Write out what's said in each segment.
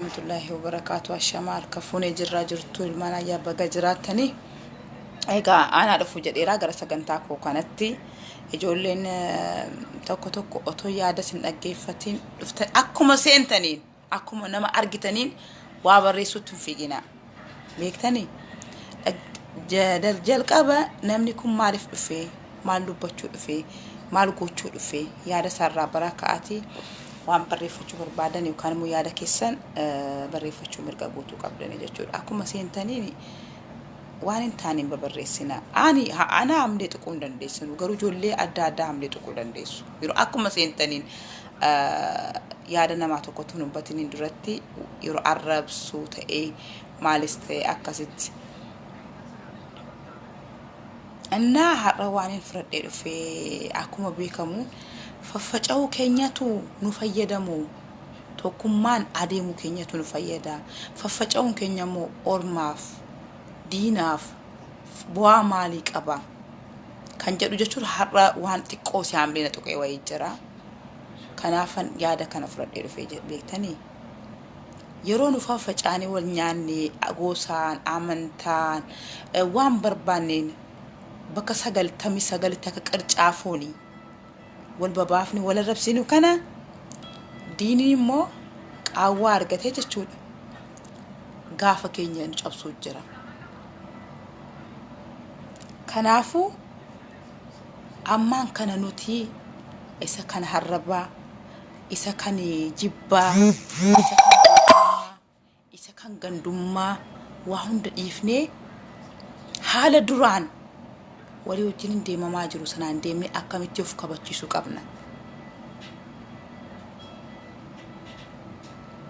Warahmatullaahi wabarakaatu. Ashamaa harka fuunee jirraa jirtu ilmaan ayyaa baga jiraattanii. Egaa aanaa dhufu jedheeraa gara sagantaa koo kanatti ijoolleen tokko tokko otoo yaada sin dhaggeeffatiin dhuftan akkuma seentaniin akkuma nama argitaniin waa barreessuutti hin fiiginaa. Beektanii jalqaba namni kun maaliif dhufee maal dubbachuu dhufee maal gochuu dhufee yaada isaarraa baraa ka'aatii waan barreeffachuu barbaadan yookaan immoo yaada keessan barreeffachuu mirga guutuu qabdanii jechuudha. Akkuma seentaniin waan hin taane hin babarreessina. Ani ana hamlee tuquu hin dandeessinu garuu ijoollee adda addaa hamlee tuquu dandeessu. Yeroo akkuma seentaniin yaada namaa tokkotti hin hubatiniin duratti yeroo arrabsuu ta'ee maalis ta'e akkasitti. Innaa har'a waan hin fudhadhee dhufee akkuma beekamu faffaca'uu keenyatu nu fayyadamu tokkummaan adeemuu keenyatu nu fayyada. Faffaca'uun keenya immoo ormaaf diinaaf bu'aa maalii qaba kan jedhu jechuun har'a waan xiqqoo si haamlee na tuqee wayii jira. Kanaafan yaada kana fudhadhee dhufee beektanii. Yeroo nu faffacaanee wal nyaanne gosaan, amantaan, waan barbaanneen bakka 99tti akka qircaa foonii wal babaafne wal arrabsinu kana diinni immoo qaawwaa argatee jechuudha. Gaafa keenya nu cabsuu jira. Kanaafuu ammaan kana nuti isa kan harrabaa isa kan jibbaa, isa kan gosummaa, isa kan gandummaa waa hunda dhiifnee haala duraan walii wajjin deemamaa jiru sanaan deemnee akkamitti of kabachiisuu qabna.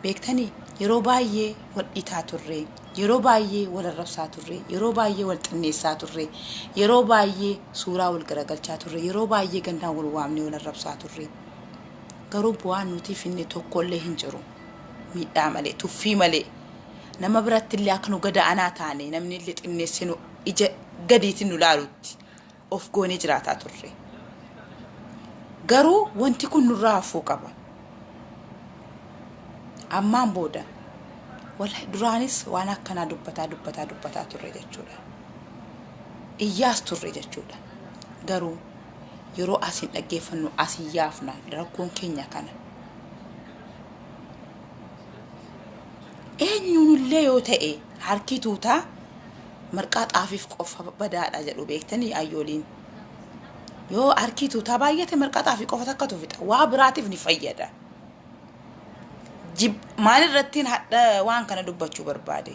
Beektanii yeroo baay'ee wal dhiitaa turre, yeroo baay'ee wal arrabsaa turre, yeroo baay'ee wal xinneessaa turre, yeroo baay'ee suuraa wal garagalchaa turre, yeroo baay'ee gandaan wal waamnee wal arrabsaa turre. Garuu bu'aan nuti finne tokkollee hin jiru. Miidhaa malee, tuffii malee. Nama biratti illee akka nu gada anaa taane namni illee xinneessee nu ija gadiitiin nu laalutti of goonee jiraataa turre. Garuu wanti kun nurraa hafuu qaba. Ammaan booda wallahi duraanis waan akkanaa dubbataa dubbataa dubbataa turre jechuudha. Iyyaas turre jechuudha. Garuu yeroo asiin dhaggeeffannu asii yaafna rakkoon keenya kana. Eenyuunillee yoo ta'e harki tuutaa marqaa xaafiif qofa badaadha jedhu beektanii ayyooliin. Yoo harki tuutaa baay'ate marqaa xaafii qofa takkatu fixa. Waa biraatiif ni fayyada. Jib maal irrattiin hadha waan kana dubbachuu barbaade.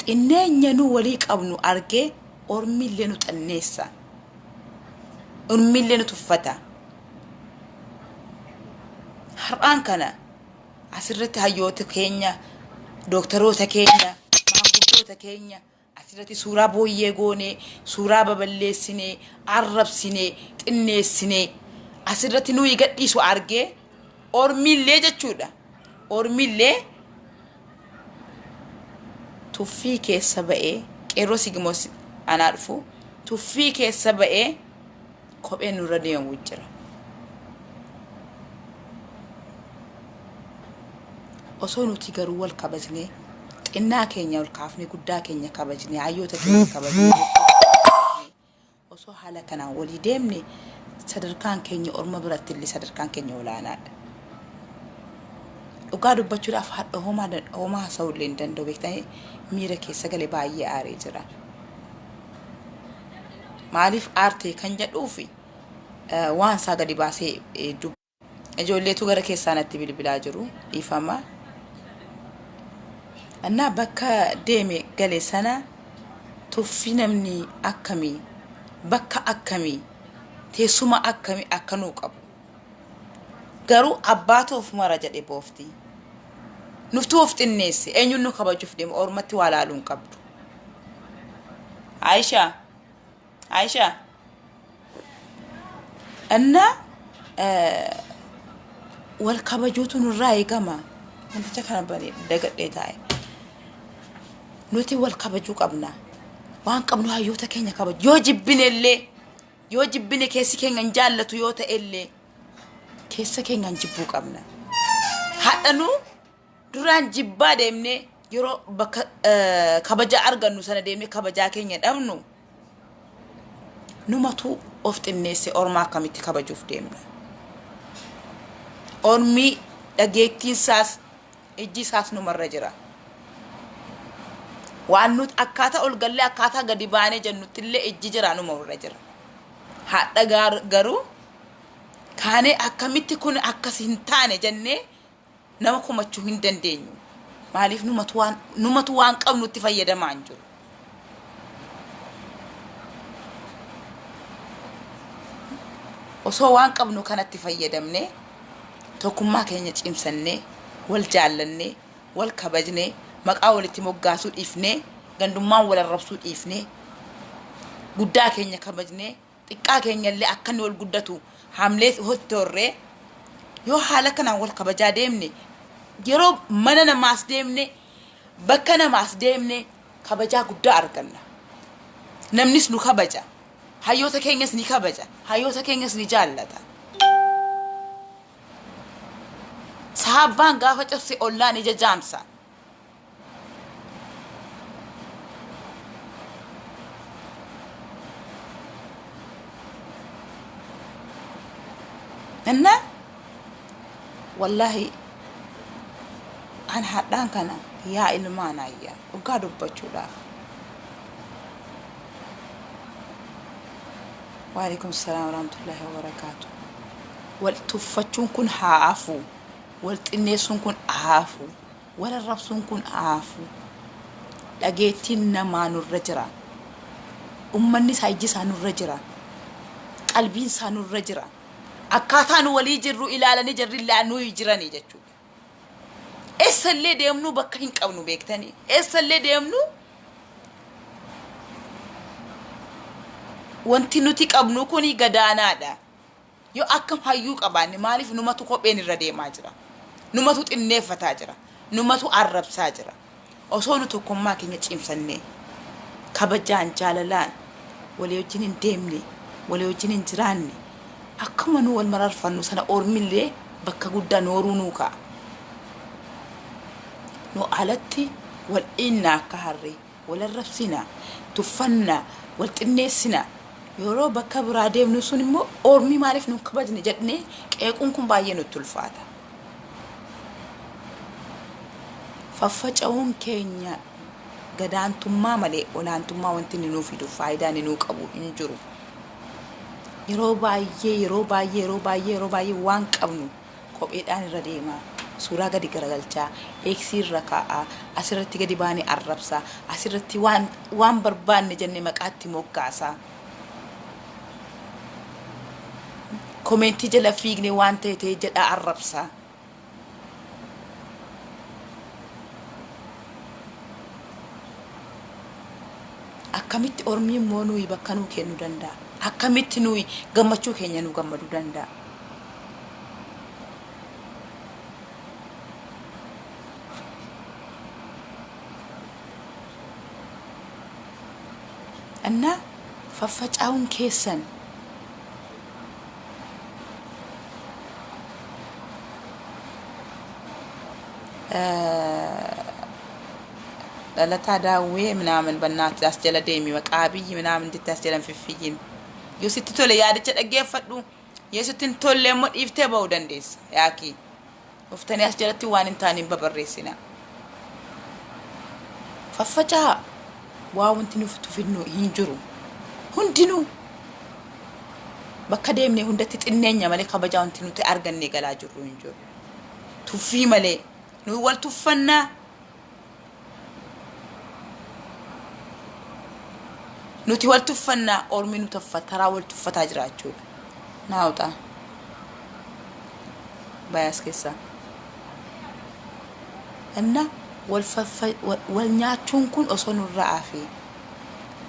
Xinneenya nu walii qabnu argee ormillee nu xanneessa. Ormillee nu tuffata. Har'aan kana asirratti hayyoota keenya, dooktaroota keenya, maanguddoota keenya asirratti suuraa booyyee goonee, suuraa baballeessinee, arrabsinee, xinneessinee asirratti nuyi gadhiisu argee ormillee jechuudha. Ormillee tuffii keessa ba'ee qeerroo sigimoos anaa dhufu tuffii keessa ba'ee kopheen nurra deemu jira. Osoo nuti garuu wal kabajnee xinnaa keenya ol kaafnee guddaa keenya kabajnee hayyoota keenya kabajnee osoo haala kanaan walii deemne sadarkaan keenya orma biratti illee sadarkaan keenya olaanaadha. Dhugaa dubbachuudhaaf hadha homaa homaa haasa'uu illee hin danda'u beektanii miira keessa galee baay'ee aaree jira. Maaliif aarte kan jedhuufi waan isaa gadi baasee Ijoolleetu gara keessaa natti bilbilaa jiru. Dhiifama. Annaa bakka deeme gale sana tuffii namni akkamii bakka akkamii teessuma akkamii akka nuu qabu. Garuu abbaatu of mara jedhe boofti. Nuftuu of xinneesse eenyuun nu kabajuuf deema ormatti waa laaluu hin qabdu. Aayishaa. Aayishaa. እና wal kabajuutu nurraa eegama. Wanticha kana bane dagadhee taa'e. Nuti wal kabajuu qabna. Waan qabnu hayyoota keenya kabaju. Yoo jibbine illee yoo jibbine keessi keenya hin jaallatu yoo ta'e illee keessa keenya hin jibbuu qabna. Hadha nu Duraan jibbaa deemnee yeroo bakka kabajaa argannu sana deemnee kabajaa keenya dhabnu, numatu of xinneesse. Orma akkamitti kabajuuf deemna? Ormi dhageettiin isaas ijji isaas numarra jira. Waan nuti akkaataa ol gallee akkaataa gadi baanee jennutti illee ijji jira, numarra jira. Haadha garuu kaanee akkamitti kun akkas hin taane jennee nama komachuu hin dandeenyu. Maaliif? Numatu waan qabnutti fayyadamaa hin jiru. Osoo waan qabnu kanatti fayyadamnee, tokkummaa keenya cimsannee, wal jaallannee, wal kabajnee, maqaa walitti moggaasuu dhiifnee, gandummaan wal arrabsuu dhiifnee, guddaa keenya kabajnee, xiqqaa keenya illee akka inni wal guddatu haamlee horree, yoo haala kanaan wal kabajaa deemne, yeroo mana namaas deemne, bakka namaas deemne, kabajaa guddaa arganna. Namnis nu kabaja. Hayyoota keenyas ni kabaja. Hayyoota keenyas ni jaallata. Saabbaan gaafa cabse ollaan ija jaamsa. እና wallahi an hadhaan kana, yaa ilmaan ayyaa, dhugaa dubbachuudhaaf. Waalaikum salaam warahmatullahi wabarakaatu. Wal tuffachuun kun haa hafu, wal xinneessuun kun haa hafu, wal arrabsuun kun haa hafu. Dhageettiin namaa nurra jira. Ummanni isaa ijji isaa nurra jira. Qalbiin isaa nurra jira. Akkaataa nu walii jirru ilaalanii jarri illee nuyi jiranii jechuudha. Eessallee deemnuu bakka hin qabnu, beektanii. Eessallee deemnu wanti nuti qabnu kuni gadaanaadha. Yoo akkam hayyuu qabaanne, maaliif numatu kopheen irra deemaa jira? Numatu xinneeffataa jira. Numatu arrabsaa jira. Osoo nu tokkummaa keenya cimsannee, kabajaan, jaalalaan walii wajjin hin deemne, walii wajjin hin jiraanne, akkuma nu wal mararfannu sana ormillee bakka guddaa nooruu nuu ka'a. Nu alatti wal dhiinnaa akka harree, wal arrabsina, tuffannaa, wal xinneessina. Yeroo bakka biraa deemnu sun immoo ormi maaliif nu kabajne jedhnee qeequun kun baay'ee nutti ulfaata. Faffaca'uun keenya gadaantummaa malee olaantummaa wanti inni nuu fidu, faayidaa inni nuu qabu hin jiru. Yeroo baay'ee, yeroo baay'ee, yeroo baay'ee, yeroo baay'ee waan qabnu kopheedhaan irra deemaa, suuraa gadi garagalchaa, eeksii irra kaa'aa, asirratti gadi baanee arrabsaa, asirratti waan barbaanne jennee maqaatti moggaasaa. Comment jala fiignee waan ta'e ta'e jedhaa arrabsaa. Akkamitti ormi immoo nuyi bakka nuu kennuu danda'a? Akkamitti nuyi gammachuu keenya nu gammaduu danda'a? እና faffaca'uun keessan dhalataa daawwee ምናምን በእናትህ as jala deemi, maqaa biyyi ምናምን jettee as jalan fiffiyyin. Yoo sitti tole yaadicha dhaggeeffadhu, yoo sitti hin tolle immoo dhiiftee ba'uu dandeessa. Yaakii dhuftanii as jalatti waan hin taane hin babarreessina. Faffacaa waa wanti nuuf tufidnu hin jiru. Hundinuu bakka deemne hundatti xinneenya malee kabajaa wanti nuti arganne galaa jirru hin jiru. Tuffii malee nuyi wal tuffannaa. Nuti wal tuffannaa, ormi nu tuffataraa wal tuffataa jira jechuudha. ናውጣ bayaas keessaa. እና wal nyaachuun kun osoo nurraa hafee,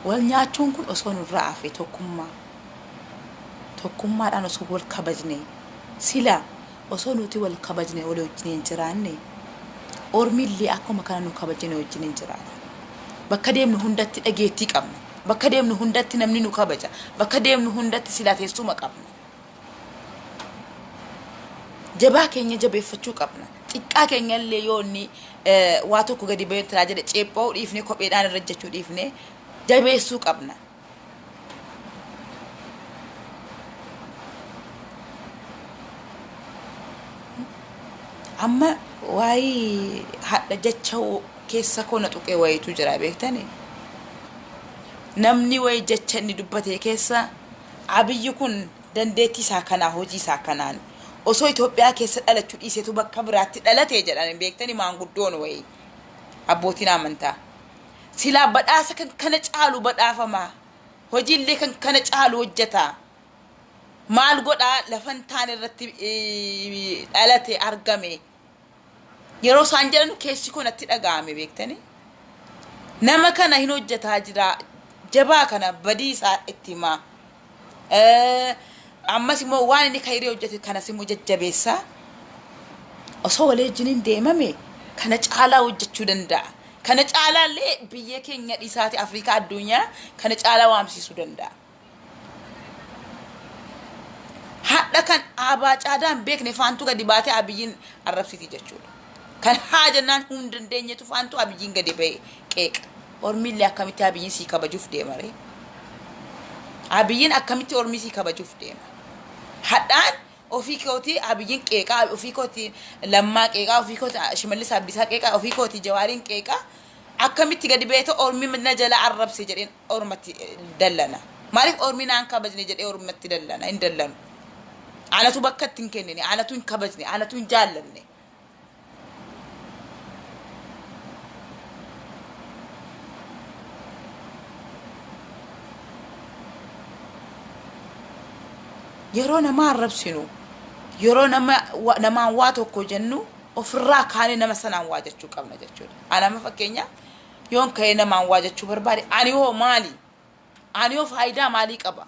wal nyaachuun kun osoo nurraa hafee, tokkummaadhaan osoo wal kabajne, sila osoo nuti wal kabajne wal wajjin hin jiraanne, ormillee akkuma kana nu kabajne wajjin hin jiraata. Bakka deemnu hundatti dhageettii qabna. Bakka deemnu hundatti namni nu kabaja. Bakka deemnu hundatti silaa teessuma qabna. Jabaa keenya jabeeffachuu qabna. Xiqqaa keenyallee yoo inni waa tokko gadi bahee taraa jedhe ceepha'uu dhiifne, kopheedhaan irra jechuu dhiifne, jabeessuu qabna. Amma waa'ee hadha jecha keessa koo na tuqee wayiitu jira, beektani. Namni wayii jecha inni dubbate keessa, Abiyyi kun dandeettii isaa kanaa, hojii isaa kanaan osoo Itoophiyaa keessa dhalachuu dhiisetu bakka biraatti dhalate jedhan, beektani, maanguddoon wayii, abbootiin amantaa. Silaa badhaasa kan kana caalu badhaafamaa, hojiillee kan kana caalu hojjetaa. Maal godhaa, lafa hin taane irratti dhalate argame. Yeroo isaan jedhan keessi koo natti dhaga'ame, beektani. Nama kana hin hojjetaa jira. Jabaa kana badii isaa itti himaa. Ammas immoo waan inni kayrii hojjete kanas immoo jajjabeessaa. Osoo walii wajjiniin deemame kana caalaa hojjechuu danda'a. Kana caalaallee biyya keenya dhiisaati Afrikaa, addunyaa kana caalaa waamsisuu danda'a. Hadha kan aabaa caadaa hin beekne faantu gadi baatee Abiyyiin arrabsiti jechuudha. Kan haa jennaan hin dandeenyetu faantu Abiyyiin gadi ba'e qeeqa. Ormiillee akkamitti Abiyyiin sii kabajuuf deema ree? Abiyyiin akkamitti ormii sii kabajuuf deema? Hadhaan ofii kootii Abiyyiin qeeqaa, ofii kootii Lammaa qeeqaa, ofii kootii Shimallis Abdiisaa qeeqaa, ofii kootii Jawaariin qeeqaa, akkamitti gadi ba'eetoo ormi na jala arrabse jedheen ormatti dallana? Maaliif ormi naan kabajne jedhee ormatti dallana? Hin dallanu. Anatu bakka itti hin kennine, anatu hin kabajne, anatu hin jaallanne. Yeroo nama arrabsinu, yeroo nama namaan waa tokko jennu, ofirraa kaanee nama sanaan waa jechuu qabna jechuudha. Ani amma fakkeenyaaf yoon ka'ee namaan waa jechuu barbaade, ani hoo maali? Ani hoo faayidaa maalii qaba?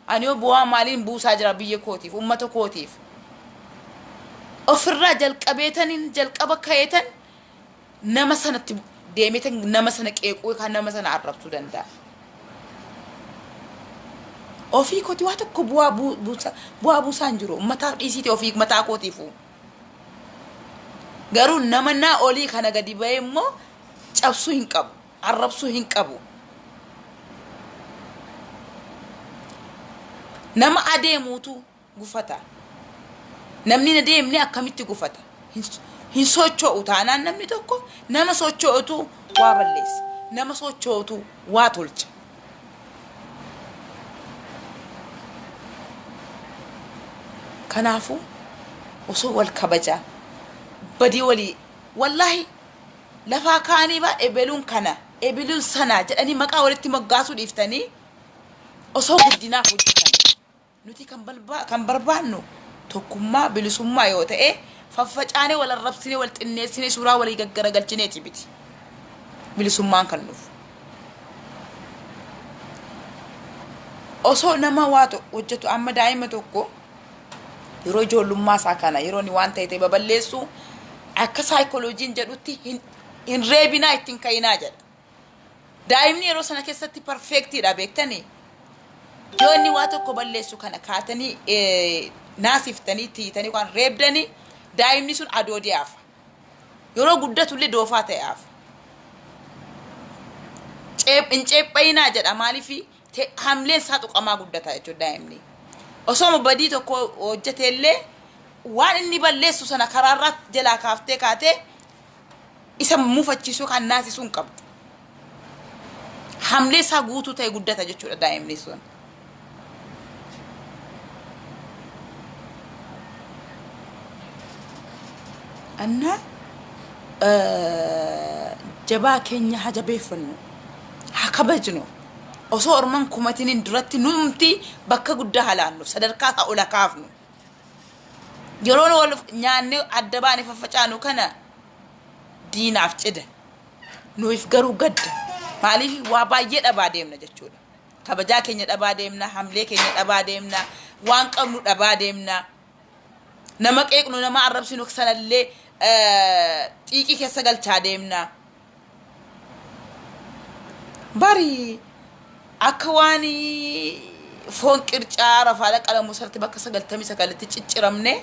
Ani hoo bu'aa maaliin buusaa jira biyya kootiif, uummata kootiif? Ofirraa jalqabeetaniin jalqaba ka'eetan nama sanatti deemeetan nama sana qeequu yookaan nama sana arrabsuu danda'a. Ofii kooti waa tokko bu'aa buusaa hin jiru. Uummataaf dhiisiiti ofii mataa kootiifu. Garuu nama naa olii kana gadi ba'ee immoo cabsuu hin qabu. Arrabsuu hin qabu. Nama adeemuutu gufata. Namni hin adeemne akkamitti gufata? Hin socho'u taanaan, namni tokko nama socho'utu waa balleessa. Nama socho'utu waa tolcha. Kanaafuu osoo wal kabajaa badii walii, wallaahi, lafaa kaanii baa ebeluun kana, ebeluun sana jedhanii maqaa walitti moggaasuu dhiiftanii osoo guddinaaf hojjetan. Nuti kan barbaannu tokkummaa, bilisummaa yoo ta'e, faffacaanee, wal arrabsinee, wal xinneessinee, suuraa walii gaggaragalchineeti miti. Bilisummaan kan dhufu. Osoo nama waa hojjetu, amma daa'ima tokko yeroo ijoollummaa isaa kana, yeroo inni waan ta'e ta'e baballeessu, akka saayikoloojiin jedhutti hin reebinaa, ittiin ka'inaa jedha. Daa'imni yeroo sana keessatti perfectiidha, beektanii. Yoo inni waa tokko balleessu kana kaatanii naasiftanii, tiitanii, waan reebdanii, daa'imni sun adoodee hafa. Yeroo guddatullee doofaa ta'e hafa. Hin ceephayinaa jedha, maaliif hamleen isaa tuqamaa guddata jechuudha daa'imni. Osoo badii tokko hojjete illee, waan inni balleessu sana karaarraa jalaa kaaftee kaatee isa mufachiisuu kan naasisuu hin qabdu. Hamlee isaa guutuu ta'e guddata jechuudha daa'imni sun. Annaa jabaa keenya haa jabeeffannu, haa kabajnu. Osoo orman kumatiniin duratti numti bakka guddaa haa laannu, sadarkaa isaa ol haa kaafnu. Yeroo wal nyaannee adda baane faffacaanu kana diinaaf cida. Nuuf garuu gadda. Maaliif? Waa baay'ee dhabaa deemna jechuudha. Kabajaa keenya dhabaa deemna, hamlee keenya dhabaa deemna, waan qabnu dhabaa deemna. Nama qeeqnu, nama arrabsinu sanallee xiiqii keessa galchaa deemna. Bari akka waan foon qircaa rafaadha qalamu sarti bakka 99tti cicciramne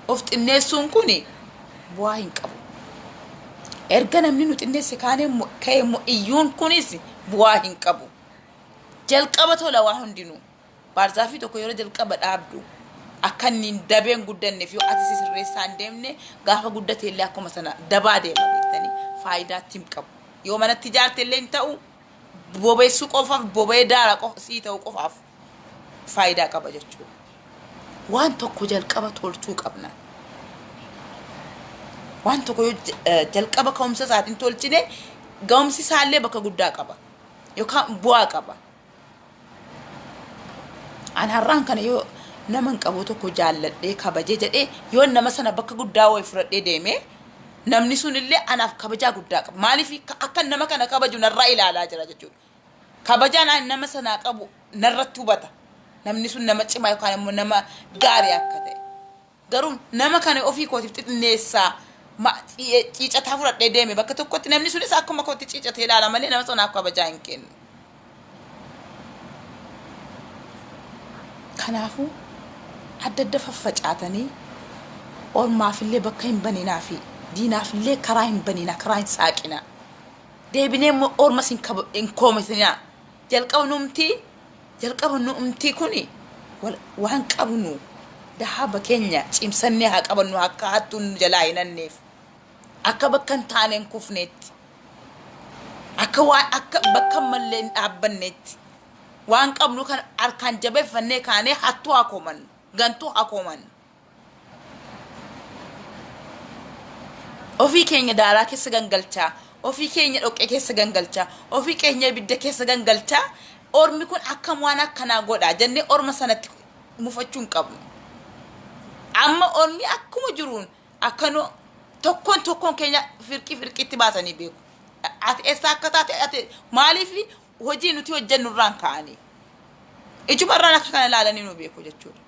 of xinneessuun kuni Bu'aa hin qabu. Erga namni nu xinneesse kaanee ka'e immoo iyyuun kunis bu'aa hin qabu. Jalqaba tola waa hundinuu. Baarzaafii tokko yeroo jalqaba dhaabdu akka inni dabeen guddanneef yoo ati sirreessaa hin deemne, gaafa guddate illee akkuma sana dabaa deema, beektanii, faayidaatti hin qabu. Yoo manatti ijaarte illee hin ta'u, bobeessuu qofaaf, boba'ee daara qofa sii ta'u qofaaf faayidaa qaba jechuudha. Waan tokko jalqaba tolchuu qabna. Waan tokko yoo jalqaba ka'umsa isaatiin tolchine, ga'umsi isaallee bakka guddaa qaba yookaan bu'aa qaba. An har'aan kana yoo nama hin qabu tokko jaalladhee kabajee jedhee, yoo nama sana bakka guddaa wayii fudhadhee deeme, namni sun illee anaaf kabajaa guddaa qaba. Maaliif? Akka nama kana kabaju narraa ilaalaa jira jechuudha. Kabajaan ani nama sanaa qabu narratti hubata. Namni sun nama cimaa yookaan immoo nama gaarii akka ta'e. Garuu nama kana ofii kootiif xixinneessaa ciicataa fudhadhee deeme bakka tokkotti, namni sunis akkuma kootti ciicatee ilaala malee nama sanaaf kabajaa hin kennu. Kanaafuu adda adda faffacaatanii ormaafillee bakka hin baninaa fi diinaafillee karaa hin baninaa, karaa hin saaqinaa. Deebinee immoo ormas hin koomitinaa. Jalqaba numtii kuni waan qabnu dahaba keenya cimsannee haa qabannu, akka hattuun nu jalaa hin hanneef, akka bakka hin taane hin kufneetti, akka waan akka bakka mallee hin dhaabbanneetti, waan qabnu kan harkaan jabeeffannee kaanee hattuu haa koomannu, gantuu haa koomannu. Ofii keenya daaraa keessa gangalchaa, ofii keenya dhoqqee keessa gangalchaa, ofii keenya ibidda keessa gangalchaa, ormi kun akkam waan akkanaa godha jennee orma sanatti mufachuu hin qabnu. Amma ormi akkuma jiruun akka nu tokkoon tokkoon keenya firqii firqiitti baasanii beeku. Ati eessa akka taate, ati maaliif, hojii nuti hojjennu irraan ka'anii. Ijuma irraan akka kana ilaalanii nu beeku jechuudha.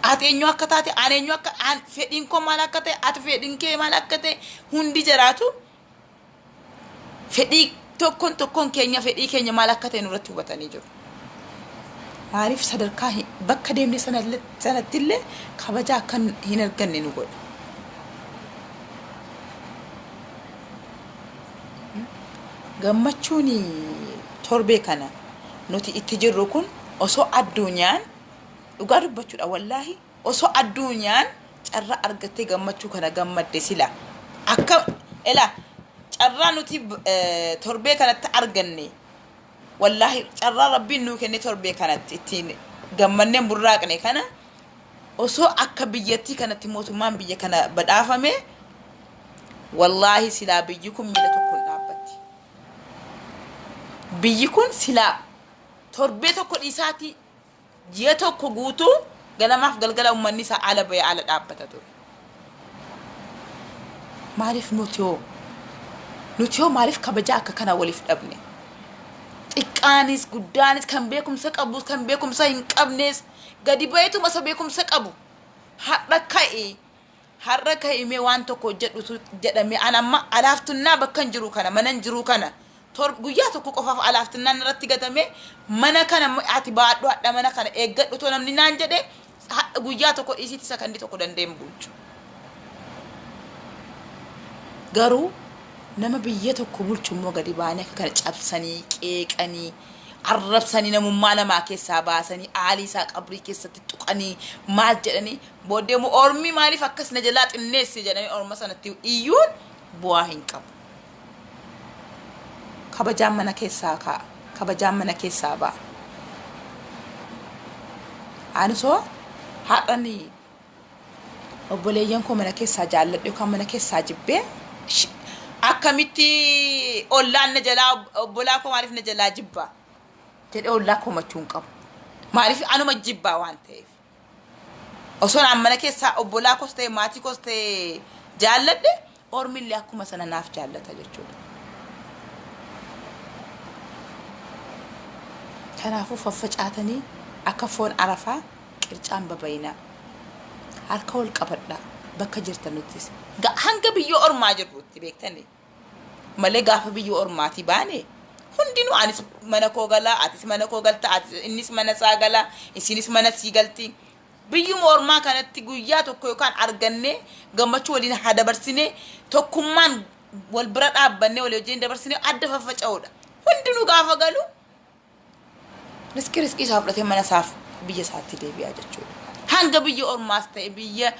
Ati eenyu akka taate, ani eenyu akka, fedhiin koo maal akka ta'e, ati fedhiin kee maal akka ta'e, hundi jiraatu fedhii tokkoon tokkoon keenya, fedhii keenya maal akka ta'e nurratti hubatanii jiru. Maaliif? Sadarkaa bakka deemne sanattillee kabaja akka hin arganne nu godha. Gammachuun torbee kana nuti itti jirru kun, osoo addunyaan, dhugaa dubbachuudha, wallaahi, osoo addunyaan carraa argattee gammachuu kana gammadde, sila akka ela carraa nuti torbee kanatti arganne, wallaahi, carraa Rabbiin nuu kenne torbee kanatti ittiin gammannee burraaqne kana, osoo akka biyyattii kanatti mootummaan biyya kana badhaafame, wallaahi, silaa biyyi kun miila tokkoon dhaabbatti. Biyyi kun silaa torbee tokko dhiisaatii ji'a tokko guutuu ganamaaf galgala uummanni isaa ala bahee ala dhaabbata ture. Maaliif nuti hoo maaliif kabajaa akka kana waliif dhabne? Xiqqaanis guddaanis, kan beekumsa qabus kan beekumsa hin qabnes, gadi baheetuma isa beekumsa qabu har'a ka'e, har'a ka'imee waan tokko hojjedhutu jedhame. An amma alaaftunnaa bakka hin jiru kana, mana hin jiru kana, guyyaa tokko qofaaf alaaftunnaan irratti gatame, mana kana ati baadhu, hadha mana kana eeggadhu too namni naan jedhe, guyyaa tokko dhiisitti sakandii tokko dandeen bulchu. Garuu nama biyya tokko bulchu immoo gadi baanii akka kana cabsanii, qeeqanii, arrabsanii, namummaa namaa keessaa baasanii, aalii isaa qabrii keessatti tuqanii, maal jedhanii, booddee immoo ormi maaliif akkas na jalaa xinneesse jedhanii orma sanatti iyyuun bu'aa hin qabu. Kabajaan mana keessaa kaa'a. Kabajaan mana keessaa ba'a. Anisoo har'ani obboleeyyan koo mana keessaa jaalladhe yookaan mana keessaa jibbee, akkamitti ollaan na jalaa, obbolaa koo maaliif na jalaa jibbaa jedhee ollaa komachuu hin qabu. Maaliif? Anuma jibbaa waan ta'eef. Osoo an mana keessaa obbolaa koos ta'e, maatii koos ta'e jaalladhe, ormillee akkuma sana naaf jaallata jechuudha. Kanaafuu faffacaatanii akka foon arafaa qircaan babayinaa. Harka wal qabadhaa bakka jirtanuttis. Hanga biyya ormaa jirrutti, beektanii. Malee gaafa biyya ormaatii baane hundinuu, anis mana koo galaa, atis mana koo galta, atis, innis mana isaa galaa, isinis mana sii galti. Biyyuma ormaa kanatti guyyaa tokko yookaan argannee gammachuu waliin haa dabarsinee, tokkummaan wal bira dhaabbannee walii wajjin dabarsinee adda faffaca'uudha. Hundinuu gaafa galu riskii riskii isaa fudhatee mana isaaf biyya isaatti deebi'a jechuudha. Hanga biyya ormaas ta'e biyya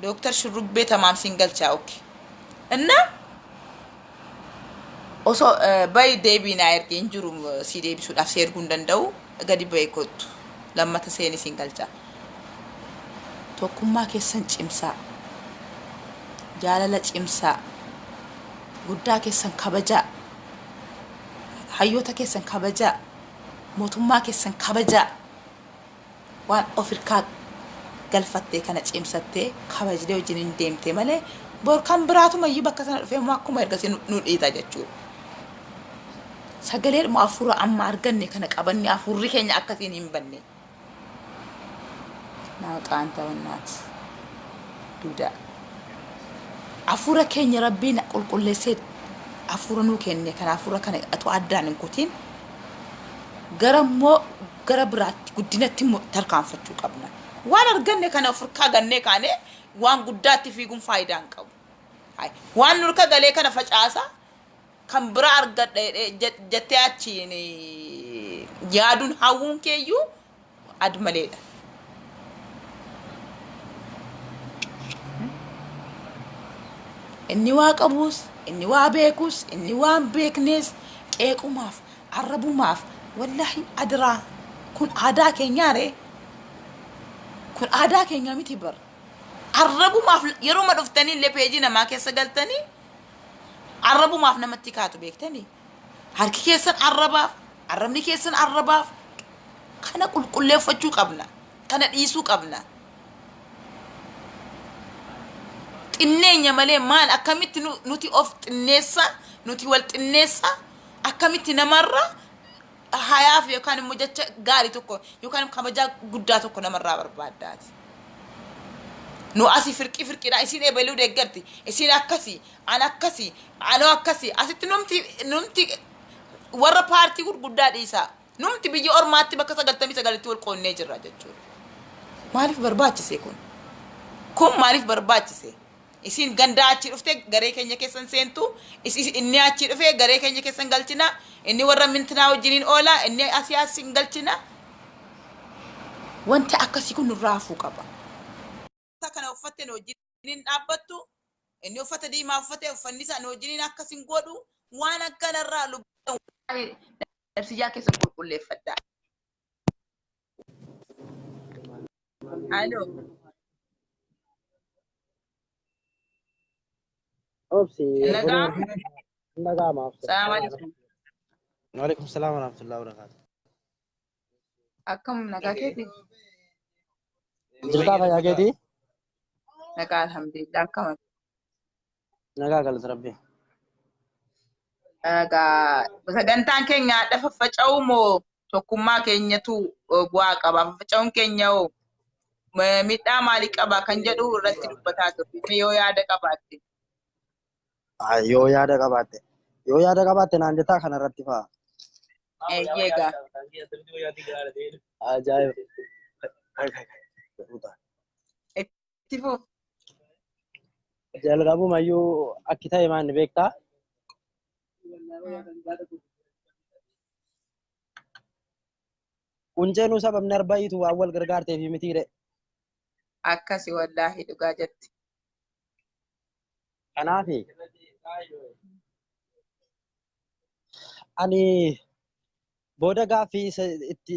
Dooktar Shurrubbee Tamaam siin galchaa oke. Inna osoo bayi deebii naa erge hin jiru, si deebisuudhaaf si erguu hin danda'u, gadi bayi kottu lammata seeni siin galchaa. Tokkummaa keessan cimsaa. Jaalala cimsaa. Guddaa keessan kabajaa. Hayyoota keessan kabajaa. Mootummaa keessan kabajaa. Waan of hirkaa galfattee kana cimsattee kabajdee wajjin hin deemtee malee bor kan biraatumayyuu bakka sana dhufee immoo akkuma ergasii nu dhiita jechuudha. Sagaleedhuma hafuura amma arganne kana qabanne hafuurri keenya akkasiin hin banne. Naaqaan ta'unnaati. Duudaa. Hafuura keenya Rabbiin qulqulleessee hafuura nuu kenne kana hafuura kana atoo addaan hin kutiin gara immoo gara biraatti guddinatti immoo tarkaanfachuu qabna. Waan arganne kana of harkaa gannee kaanee waan guddaatti fiiguun faayidaa hin qabu. Hayi, waan nurka galee kana facaasa kan biraa argadha jettee achiin yaaduun hawwuun keeyyuu admaleedha. Inni waa qabuus, inni waa beekus, inni waan beeknes qeequmaaf, arrabumaaf, wallaahi adiraa kun aadaa keenyaa ree? Kun aadaa keenya miti bar. Arrabumaaf yeroo dhuftanii illee peejii namaa keessa galtanii arrabumaaf namatti kaatu beektanii. Harki keessan arrabaaf, arrabni keessan arrabaaf. Kana qulqulleeffachuu qabna. Kana dhiisuu qabna. Xinneenya malee maal akkamitti nuti of xinneessa, nuti wal xinneessa, akkamitti namarra hayaaf yookaan immoo jecha gaarii tokko yookaan kabajaa guddaa tokko namarraa barbaaddaati. Nu asii firqii firqiidha, isin ebaluu deeggarti, isin akkasii, an akkasii, anoo akkasii, asitti numti warra paartii gurguddaa dhiisaa. Numti biyya ormaatti bakka 99tti wal qoonnee jirra jechuudha. Maaliif barbaachise kun? Kun maaliif barbaachise? Isin gandaa achii dhufte garee keenya keessan seentu, inni achii dhufee garee keenya keessan galchina, inni warra mintinaa wajjiniin oola, inni asii as hin galchina. Wanti akkasii kun nurraa hafuu qaba. Kana uffatte nu wajjiniin dhaabbattu, inni uffata diimaa uffate uffanni isaa nu wajjiniin akkas hin godhu, waan akkanarraa lubbuu nafsiyyaa keessan qulqulleeffadhaa. Aloo. Obsi. Nagaa. Nagaa obsi. Salaam alaikum. Waalaikum salaam warahmatullahi wabarakatuh. Akkam, nagaa keeti? Jirtaa, fayyaa keetii? Nagaa, alhamdulillah, akkam? Nagaa, galata Rabbi. Nagaa. Sagantaan keenya hadha faffaca'uu moo tokkummaa keenyatu bu'aa qaba? Faffaca'uun keenya hoo miidhaa maalii qaba kan jedhu irratti dubbataa turre yoo yaada qabaatte. Yoo yaada qabaatte. Yoo yaada qabaatte naan jettaa kanarratti fa'a. Eeyyee. Ajaa'iba. Itti fuuf. Jalqabumayyuu akki ta'e maal ni beektaa? Qunceenuu sababni arba'iitu waan wal gargaarteef mitiire. Akkasi, wallaahi dhugaa jetti. Kanaafi ani booda gaaffii isa itti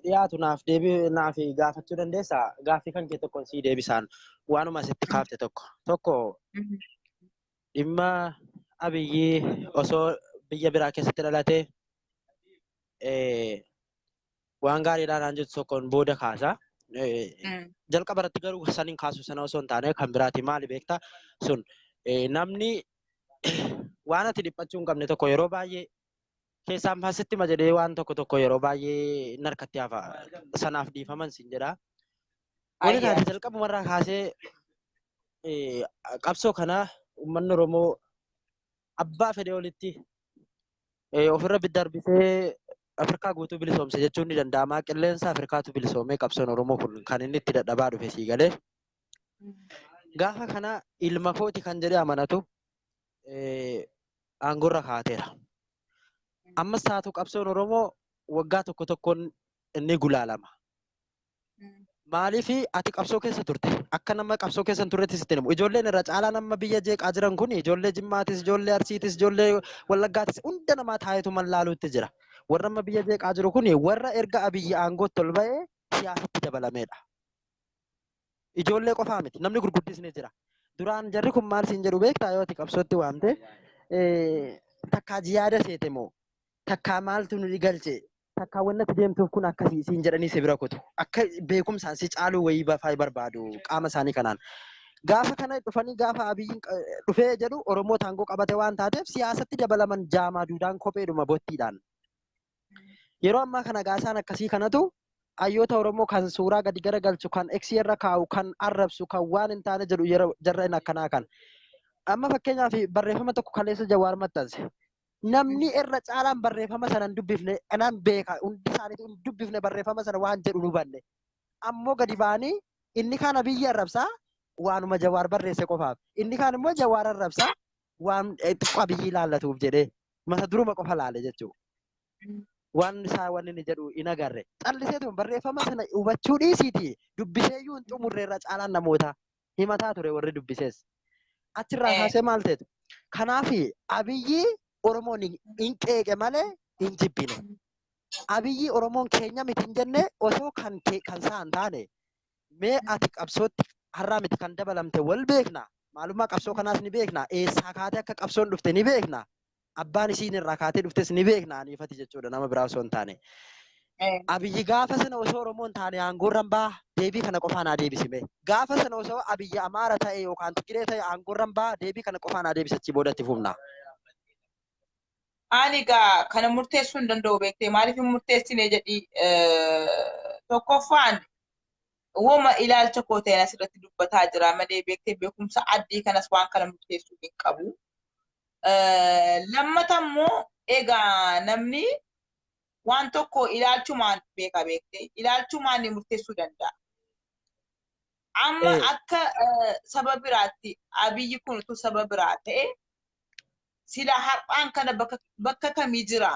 dhiyaatu naaf deebii naaf gaafachuu dandeessaa? Gaaffii kan kee tokkoon sii deebisaan waanuma asitti kaafte tokko. Tokko dhimma Abiyyi osoo biyya biraa keessatti dhalatee waan gaariidhaan naan jettu tokkoon booda kaasa. Jalqaba irratti garuu saniin kaasu sana osoo hin taane kan biraati. Maali beektaa, sun namni waan ati dhiphachuu hin qabne tokko yeroo baay'ee keessaan baasitti ma jedhee waan tokko tokko yeroo baay'ee narkatti hafa, sanaaf dhiifaman siin jedha. Wani taate jalqabumarraa kaasee qabsoo kana uummanni Oromoo abbaa fedhe olitti ofirra biddarbisee Afrikaa guutuu bilisoomse jechuun ni danda'ama. Qilleensa Afrikaatu bilisoomee qabsoon Oromoo kun kan inni itti dadhabaa dhufe sii galee. Gaafa kana ilma kooti kan jedhee amanatu aangorra kaateera. Ammas taatu qabsoon Oromoo waggaa tokko tokkoon ni gulaalama. Maaliif ati qabsoo keessa turte? Akka nama qabsoo keessa hin turretti sitti himu. Ijoolleen irra caalaa nama biyya jeeqaa jiran kun ijoollee Jimmaatis, ijoollee Arsiitis, ijoollee Wallaggaatis hunda namaa taa'eetu mallaaluutti jira. Warra amma biyya jeeqaa jiru kun warra erga Abiyyi aangootti ol ba'ee siyaasatti dabalameedha. Ijoollee qofaa miti, namni gurguddis ni jira. Duraan jarri kun maal siin jedhu beektaa yoo ati qabsootti waamte takkaa jiyaada seete moo takkaa maaltu nu galche takkaa wanni ati deemtuuf kun akkasii siin jedhanii si bira kutu. Akka beekumsaan si caaluu wayii bafaa barbaadu qaama isaanii kanaan. Gaafa kana dhufanii gaafa Abiyyiin dhufee jedhu Oromoo taangoo qabate waan taateef siyaasatti dabalaman jaamaa duudaan kopheedhuma bottiidhaan. Yeroo ammaa kana gaasaan akkasii kanatu hayyoota Oromoo kan suuraa gadi garagalchu, kan eksii irra kaa'u, kan arrabsu, kan waan hin taane jedhu yeroo jarreen akkanaa kan. Amma fakkeenyaaf barreeffama tokko kaleessa Jawaar maxxanse. Namni irra caalaan barreeffama sana hin dubbifne, anaan beeka, hundi isaaniitu hin dubbifne barreeffama sana waan jedhu hin hubanne. Ammoo gadi ba'anii inni kaan Abiyyi arrabsaa waanuma Jawaar barreesse qofaaf. Inni kaan immoo Jawaar arrabsaa waan xiqqoo Abiyyi ilaallatuuf jedhee mata duruma qofa laale jechuudha. Waan isaa wanni inni jedhu hin agarre. Calliseetuma barreeffama sana hubachuu dhiisiiti dubbiseeyyuu hin xumurre irra caalaan namoota himataa ture warri dubbisees. Achirraa kaasee maal ta'etu? Kanaaf Abiyyi Oromoon hin qeeqe malee hin jibbine. Abiyyi Oromoon keenya miti hin jenne osoo kan kan isaa hin taane mee ati qabsootti har'aa miti kan dabalamte wal beekna. Maalummaa qabsoo kanaas ni beekna. Eessaa kaatee akka qabsoon dhufte ni beekna. Abbaan isiin irraa kaatee dhuftes ni beekna aniifati jechuudha nama biraa osoo hin taane. Abiyyi gaafa sana osoo Oromoon taane aangoorran ba'a deebii kana qofaan haa deebisime. Gaafa sana osoo Abiyyi Amaara ta'e yookaan Tigiree ta'e aangoorran ba'a deebii kana qofaan haa deebise achii boodatti fufna. Ani egaa kana murteessuu hin danda'u beektee maaliif hin murteessine jedhi tokkoffaan woma ilaalcha koo ta'een asirratti dubbataa jira malee beektee beekumsa addii kanas waan kana murteessuu hin qabu. Lammata immoo egaa namni waan tokko ilaalchumaan beeka beektee ilaalchumaan ni murteessuu danda'a. Amma akka saba biraatti Abiyyi kun utuu saba biraa ta'e sila har'aan kana bakka kamii jira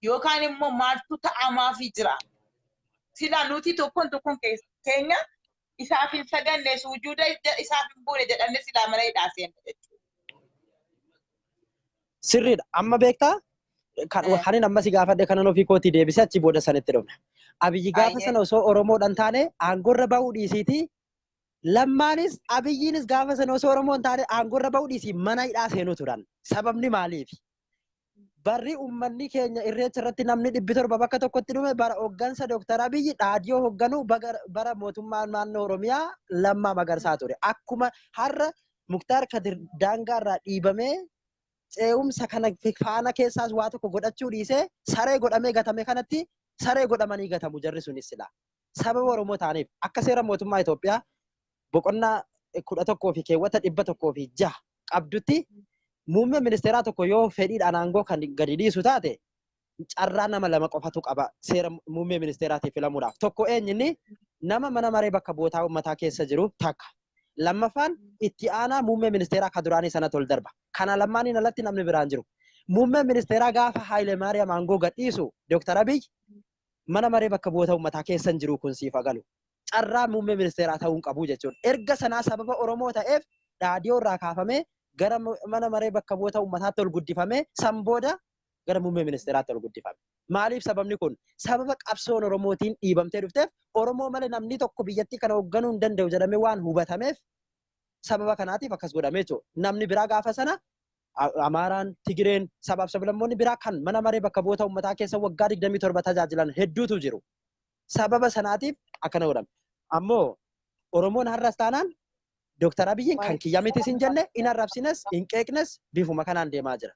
yookaan immoo maaltu ta'amaafii jira. Sila nuti tokkoon tokkoon keenya isaaf hin saganne sujuuda isaaf hin buune jedhamne silaa mana hidhaa seenna jechuudha. Sirriidha. Amma beektaa kanin amma si gaafadhe kanan ofii kootii deebisee achi booda sanitti dhufna. Abiyyi gaafa sana osoo Oromoodhaan taane aangoorra ba'uu dhiisiitii Lammaanis Abiyyiinis gaafa sana osoo Oromoo hin taane aangoorra ba'uu dhiisii mana hidhaa seenuu turan. Sababni maaliif? Barri uummanni keenya irreecha irratti namni 700 bakka tokkotti dhume bara hooggansa Dooktar Abiyyi dhaadiyoo hoogganuu bara mootummaa naannoo Oromiyaa Lammaa Magarsaa ture. Akkuma har'a Muktaar Kadir daangaarraa dhiibamee ce'umsa kana faana keessaas waa tokko godhachuu dhiisee saree godhamee gatame kanatti saree godhamanii gatamu jarri sunis silaa. Sababa Oromoo ta'aniif akka seera mootummaa Itoophiyaa boqonnaa 11 fi keewwata 106 qabdutti muummee ministeeraa tokko yoo fedhiidhaan aangoo kan gadi dhiisu taate carraa nama lama qofatu qaba seera muummee ministeeraatiif filamuudhaaf. Tokko eenyinni nama mana maree bakka bu'ootaa uummataa keessa jiru takka. Lammaffaan itti aanaa muummee ministeeraa ka duraanii sanatti ol darba. Kana lamaaniin alatti namni biraan jiru. Muummeen ministeeraa gaafa Haayile Maariyaam aangoo gadhiisu Dooktar Abiy mana maree bakka bu'oota uummataa keessa hin jiru kun siif haa galu. Carraa muummee ministeeraa ta'uu hin qabu jechuudha. Erga sanaa sababa Oromoo ta'eef dhaadiyoo irraa kaafamee gara mana maree bakka bu'oota uummataatti ol guddifamee san booda gara muummee ministeeraatti ol guddifame. Maaliif sababni kun? Sababa qabsoon Oromootiin dhiibamtee dhufteef Oromoo malee namni tokko biyyattii kana hoogganuu hin danda'u jedhamee waan hubatameef sababa kanaatiif akkas godhame jechuudha. Namni biraa gaafa sana Amaaraan, Tigireen, sabaaf sablammoonni biraa kan mana maree bakka bu'oota uummataa keessa waggaa 27 tajaajilan hedduutu jiru. Sababa sanaatiif akkana godhame. Ammoo Oromoon har'as taanaan Dooktar Abiyyiin kan kiyya miti sin jenne hin arrabsines hin qeeqnes bifuma kanaan deemaa jira.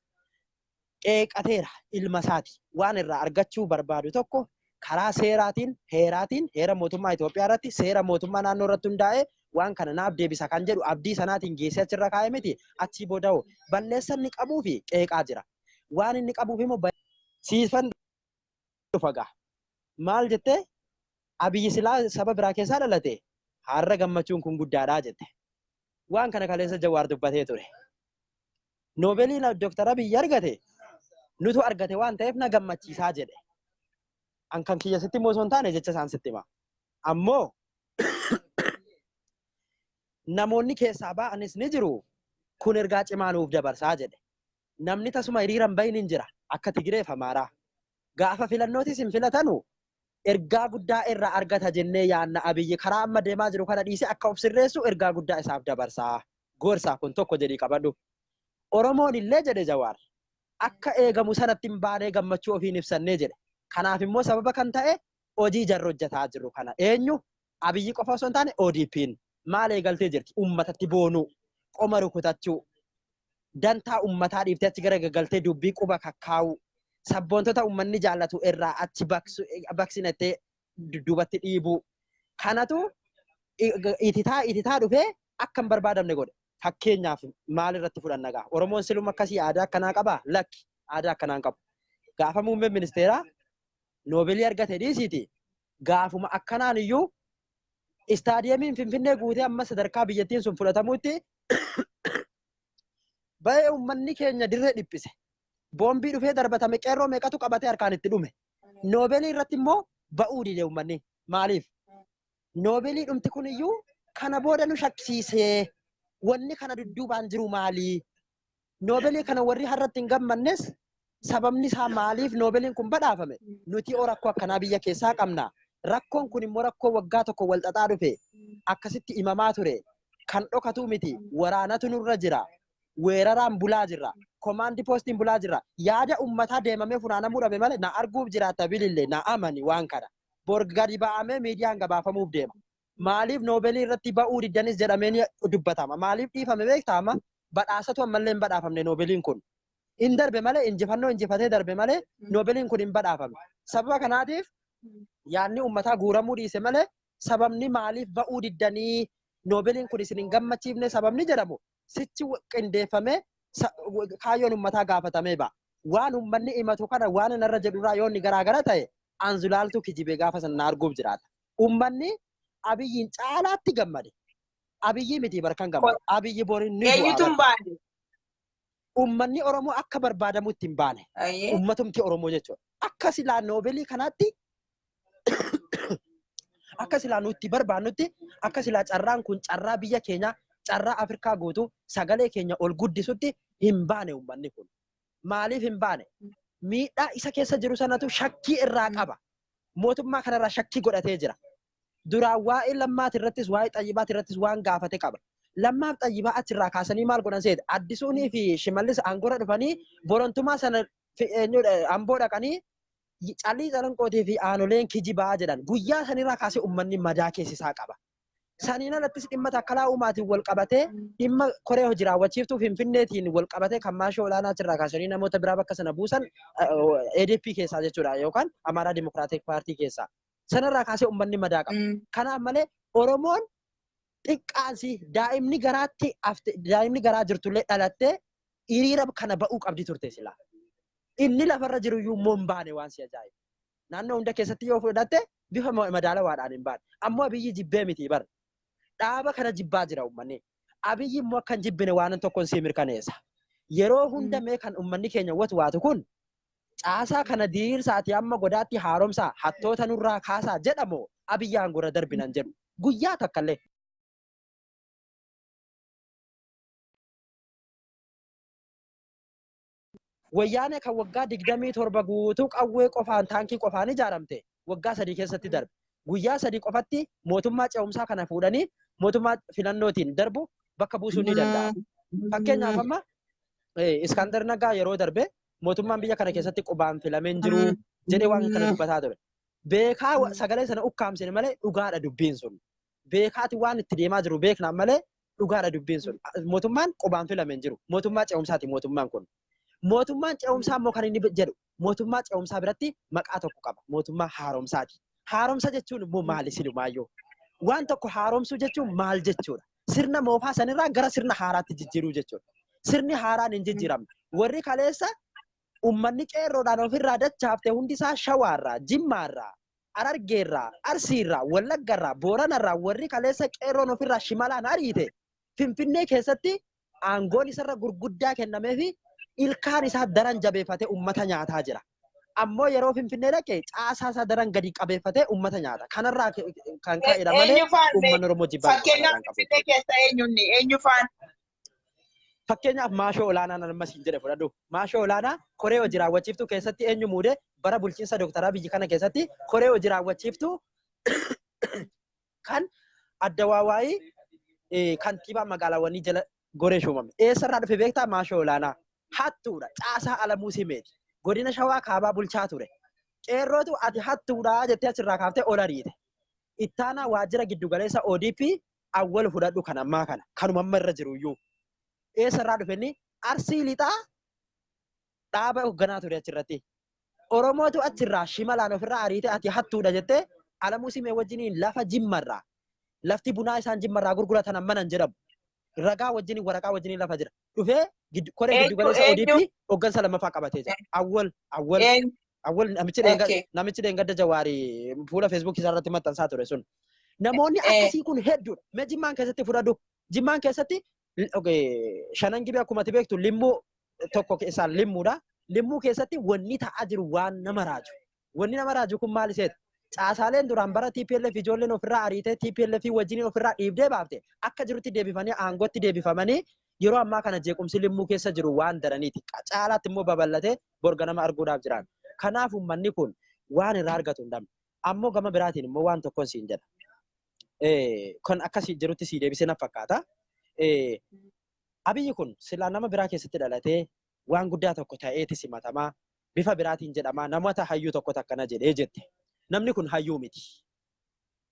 Qeeqateera ilma isaati. Waan irraa argachuu barbaadu tokko karaa seeraatiin, heeraatiin, heera mootummaa Itoophiyaa irratti, seera mootummaa naannoo irratti hundaa'ee waan kana naaf deebisa kan jedhu abdii sanaatiin geessee achirra kaa'e miti achii booda'u balleessa inni qabuu fi qeeqaa jira. Waan inni qabuuf immoo siifan dhufa gaa. Maal jettee Abiyyi silaa saba biraa keessaa dhalate har'a gammachuun kun guddaadhaa jette. Waan kana kaleessa Jawaar dubbatee ture. Noobeelii Dooktar Abiyyi argate nutu argate waan ta'eef na gammachiisaa jedhe. An kan kiyya sitti immoo osoo hin taane jecha isaan sitti hima. Ammoo namoonni keessaa ba'anis ni jiru kun ergaa cimaa nuuf dabarsaa jedhe. Namni tasuma hiriira hin bahin hin jira akka Tigireef Amaaraa. Gaafa filannootis hin filatanu ergaa guddaa irraa argata jennee yaanna Abiyyi karaa amma deemaa jiru kana dhiisee akka of sirreessu ergaa guddaa isaaf dabarsaa. Gorsaa kun tokko jedhii qabadhu. Oromoon illee jedhe Jawaar akka eegamu sanatti hin baanee gammachuu ofiin ibsannee jedhe. Kanaaf immoo sababa kan ta'e hojii jarri hojjetaa jiru kana. Eenyu? Abiyyi qofa osoo hin taane ODP'n maal eegaltee jirti? Uummatatti boonuu, qoma rukutachuu, dantaa uummataa dhiiftee achi garagaltee dubbii quba kakkaa'uu, sabboontota uummanni jaallatu irraa achi baqsinattee dudduubatti dhiibuu. Kanatu ititaa dhufee akka hin barbaadamne godhe. Fakkeenyaaf maal irratti fudhanna gaa? Oromoon siluma akkasii aadaa akkanaa qabaa? Lakki aadaa akkanaa hin qabu. Gaafa muummeen ministeeraa Noobeelii argate dhiisiiti. Gaafuma akkanaan iyyuu istaadiyeemiin Finfinnee guutee amma sadarkaa biyyattiin sun fudhatamutti ba'ee uummanni keenya dirree dhiphise. Boombii dhufee darbatame qeerroo meeqatu qabatee harkaan itti dhume. Noobeelii irratti immoo ba'uu dide uummanni. Maaliif? Noobeelii dhumti kun iyyuu kana booda nu shakkisiisee wanni kana dudduubaan jiru maali? Noobeelii kana warri har'atti hin gammannes sababni isaa maaliif noobeeliin kun badhaafame? Nuti oo rakkoo akkanaa biyya keessaa qabna. Rakkoon kun immoo rakkoo waggaa tokko wal xaxaa dhufe akkasitti himamaa ture. Kan dhokatu miti waraanatu nurra jira. Weeraraan bulaa jirra. Komaandi poostiin bulaa jirra. Yaada uummataa deemamee funaanamuu dhabe malee na arguuf jiraata bilillee na amani waan kana. Bor gadi ba'amee miidiyaan gabaafamuuf deema. Maaliif noobeelii irratti ba'uu diddanis jedhamee ni dubbatama. Maaliif dhiifame beektaa amma badhaasatu ammallee hin badhaafamne noobeeliin kun. Hin darbe malee injifannoo injifatee darbe malee noobeeliin kun hin badhaafamne. Sababa kanaatiif yaadni uummataa guuramuu dhiise malee sababni maaliif ba'uu diddanii noobeeliin kun isin hin gammachiifne sababni jedhamu sichi qindeeffamee kaayyoon uummataa gaafatamee ba'a. Waan uummanni himatu kana waan narra jedhurraa yoo inni garaagara ta'e anzulaaltu kijibee gaafa sana na arguuf jiraata. Uummanni Abiyyiin caalaatti gammade. Abiyyi miti barkan gammade. Abiyyi boriin ni bu'a. Eenyutu hin baane? Uummanni Oromoo akka barbaadamutti hin baane. Uummatumti Oromoo jechuudha. Akka silaa noobeelii kanaatti akka silaa nutti barbaannutti akka silaa carraan kun carraa biyya keenyaa carraa Afrikaa guutuu sagalee keenya ol guddisutti hin baane uummanni kun. Maaliif hin baane? Miidhaa isa keessa jiru sanatu shakkii irraa qaba. Mootummaa kanarraa shakkii godhatee jira. Duraan waa'ee lammaati irrattis waa'ee xayyibaati irrattis waan gaafate qaba. Lammaaf xayyibaa achirraa kaasanii maal godhan seete? Addisuunii fi Shimallis aangorra dhufanii borontumaa sana amboo dhaqanii calii calanqootii fi aanoleen kijibaa jedhan. Guyyaa sanirraa kaasee uummanni madaa keessisaa qaba. Saniin alattis dhimma takkalaa uumaatiin wal qabatee dhimma koree hojii raawwachiiftuu Finfinneetiin wal qabatee kan maashoo olaanaa achirraa kaasanii namoota biraa bakka sana buusan ADP keessaa jechuudha yookaan Amaaraa Dimokiraatik Paartii keessaa. Sanarraa kaasee uummanni madaa qaba. Kanaaf malee Oromoon xiqqaansi daa'imni garaatti daa'imni garaa jirtullee dhalattee hiriira kana ba'uu qabdi turte silaa. Inni lafarra jiru iyyuu immoo hin baane waan si ajaa'ibu. Naannoo hunda keessatti yoo fudhatte bifa madaalawaadhaan hin baane. Ammoo Abiyyi jibbee miti bara. Dhaaba kana jibbaa jira uummanni. Abiyyi immoo akka hin jibbine waan tokkoon si mirkaneessa. Yeroo hunda mee kan uummanni keenya watwaatu kun caasaa kana diriirsaati amma godaatti haaromsaa hattoota nurraa kaasaa jedhamu Abiyyi aangorra darbinan jedhu. Guyyaa takkallee. Wayyaanee kan waggaa 27 guutuu qawwee qofaan taankii qofaan ijaaramte waggaa 3 keessatti darbe. Guyyaa 3 qofatti mootummaa ce'umsaa kana fuudhanii mootummaa filannootiin darbu bakka buusuun ni danda'ama. Fakkeenyaaf amma Iskaandar Naggaa yeroo darbe mootummaan biyya kana keessatti qubaan filamee hin jiru jedhee waan kana dubbataa ture. Beekaa sagalee sana ukkaamsine malee dhugaadha dubbiin sun. Beekaati waan itti deemaa jiru beeknaan malee dhugaadha dubbiin sun. Mootummaan qubaan filamee hin jiru. Mootummaa ce'umsaati mootummaan kun. Mootummaan ce'umsaa immoo kan inni jedhu mootummaa ce'umsaa biratti maqaa tokko qaba. Mootummaa haaromsaati. Haaromsa jechuun immoo maali silumaayyoo? Waan tokko haaromsuu jechuun maal jechuudha? Sirna moofaa sanirraa gara sirna haaraatti jijjiiruu jechuudha. Sirni haaraan hin jijjiiramne. Warri kaleessa Uummanni qeerroodhaan ofirraa dachaafte hundi isaa Shawaarraa, Jimmaarraa, Harargeerraa, Arsiirraa, Wallaggarraa, Booranarraa warri kaleessa qeerroon ofirraa shimalaan ariite Finfinnee keessatti aangoon isarra gurguddaa kennameefi ilkaan isaa daran jabeeffatee uummata nyaataa jira. Ammoo yeroo Finfinnee dhaqe caasaa isaa daran gadi qabeeffatee uummata nyaata. Kanarraa kan ka'edha malee uummanni Oromoo jibbaa Fakkeenyaaf Finfinnee keessa eenyuun eenyu faan? Fakkeenyaaf Maashoo Olaanaa nama siin jedhe fudhadhu. Maashoo Olaanaa koree hojii raawwachiiftuu keessatti eenyu muude bara bulchiinsa Dooktar Abiyyi kana keessatti koree hojii raawwachiiftuu kan addawaawaayii kantiibaa magaalaawwanii jala goree shuumame. Eessarraa dhufe beektaa Maashoo Olaanaa? Hattuudha. Caasaa Alamuu Simeeti. Godina Shawaa kaabaa bulchaa ture. Qeerrootu ati hattuudha jettee achirraa kaaftee ol ariite. Ittaanaa waajjira giddugaleessa ODP awwal fudhadhu kan ammaa kana. Kanuma amma irra jiru iyyuu. Eessarraa dhufe inni Arsii lixaa dhaaba hoogganaa ture achirratti. Oromootu achirraa shimalaan ofirraa ariite ati hattuudha jettee Alamuu Simee wajjiniin lafa Jimmarraa lafti bunaa isaan Jimmarraa gurguratan amma nan jedhamu. Ragaa wajjiniin waraqaa wajjiniin lafa jira. Dhufee koree giddugaleessa ODP hooggansa lammaffaa qabatee jira. Awwal awwal awwal namichi dheengadda Jawaarii fuula Feesbuuk isaa irratti maxxansaa ture sun. Namoonni akkasii kun hedduudha. Mee Jimmaan keessatti fudhadhu. Jimmaan keessatti shanan gibee akkuma ati beektu limmuu tokko keessaa limmuudha. Limmuu keessatti wanni ta'aa jiru waan nama raaju. Wanni nama raaju kun maal iseeti? Caasaaleen duraan bara TPLF ijoolleen ofirraa ariitee TPLF wajjiniin ofirraa dhiibdee baafte akka jirutti deebifanii aangootti deebifamanii yeroo ammaa kana jeequmsi limmuu keessa jiru waan daraniiti. Caalaatti immoo babal'atee borga nama arguudhaaf jiran. Kanaaf uummanni kun waan irraa argatu hin dhabne. Ammoo gama biraatiin immoo waan tokkoon siin jedha. Kan akkasii jirutti sii deebisee na fakkaata. Abiyyi kun silaa nama biraa keessatti dhalatee waan guddaa tokko ta'eeti simatamaa bifa biraatiin jedhamaa namoota hayyuu tokko takkana jedhee jette. Namni kun hayyuu miti.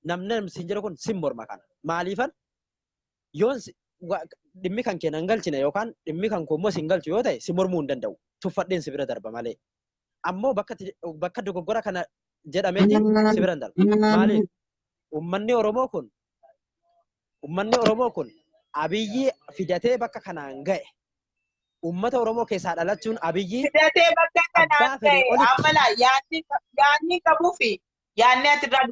Namni siin jedhu kun sin morma kana. Maaliifan yoon dhimmi kan kee nan galchine yookaan dhimmi kan koo immoo sin galchu yoo ta'e si mormuu hin danda'u. Tuffadheen si bira darba malee. Ammoo bakka dogoggora kana jedhameeti si bira hin darba. Maaliif? Uummanni Oromoo kun Abiyyi fidatee bakka kanaan ga'e. Uummata Oromoo keessaa dhalachuun Abiyyi fidatee bakka kanaan ga'e. Amala yaadni qabuu fi yaadni asirraa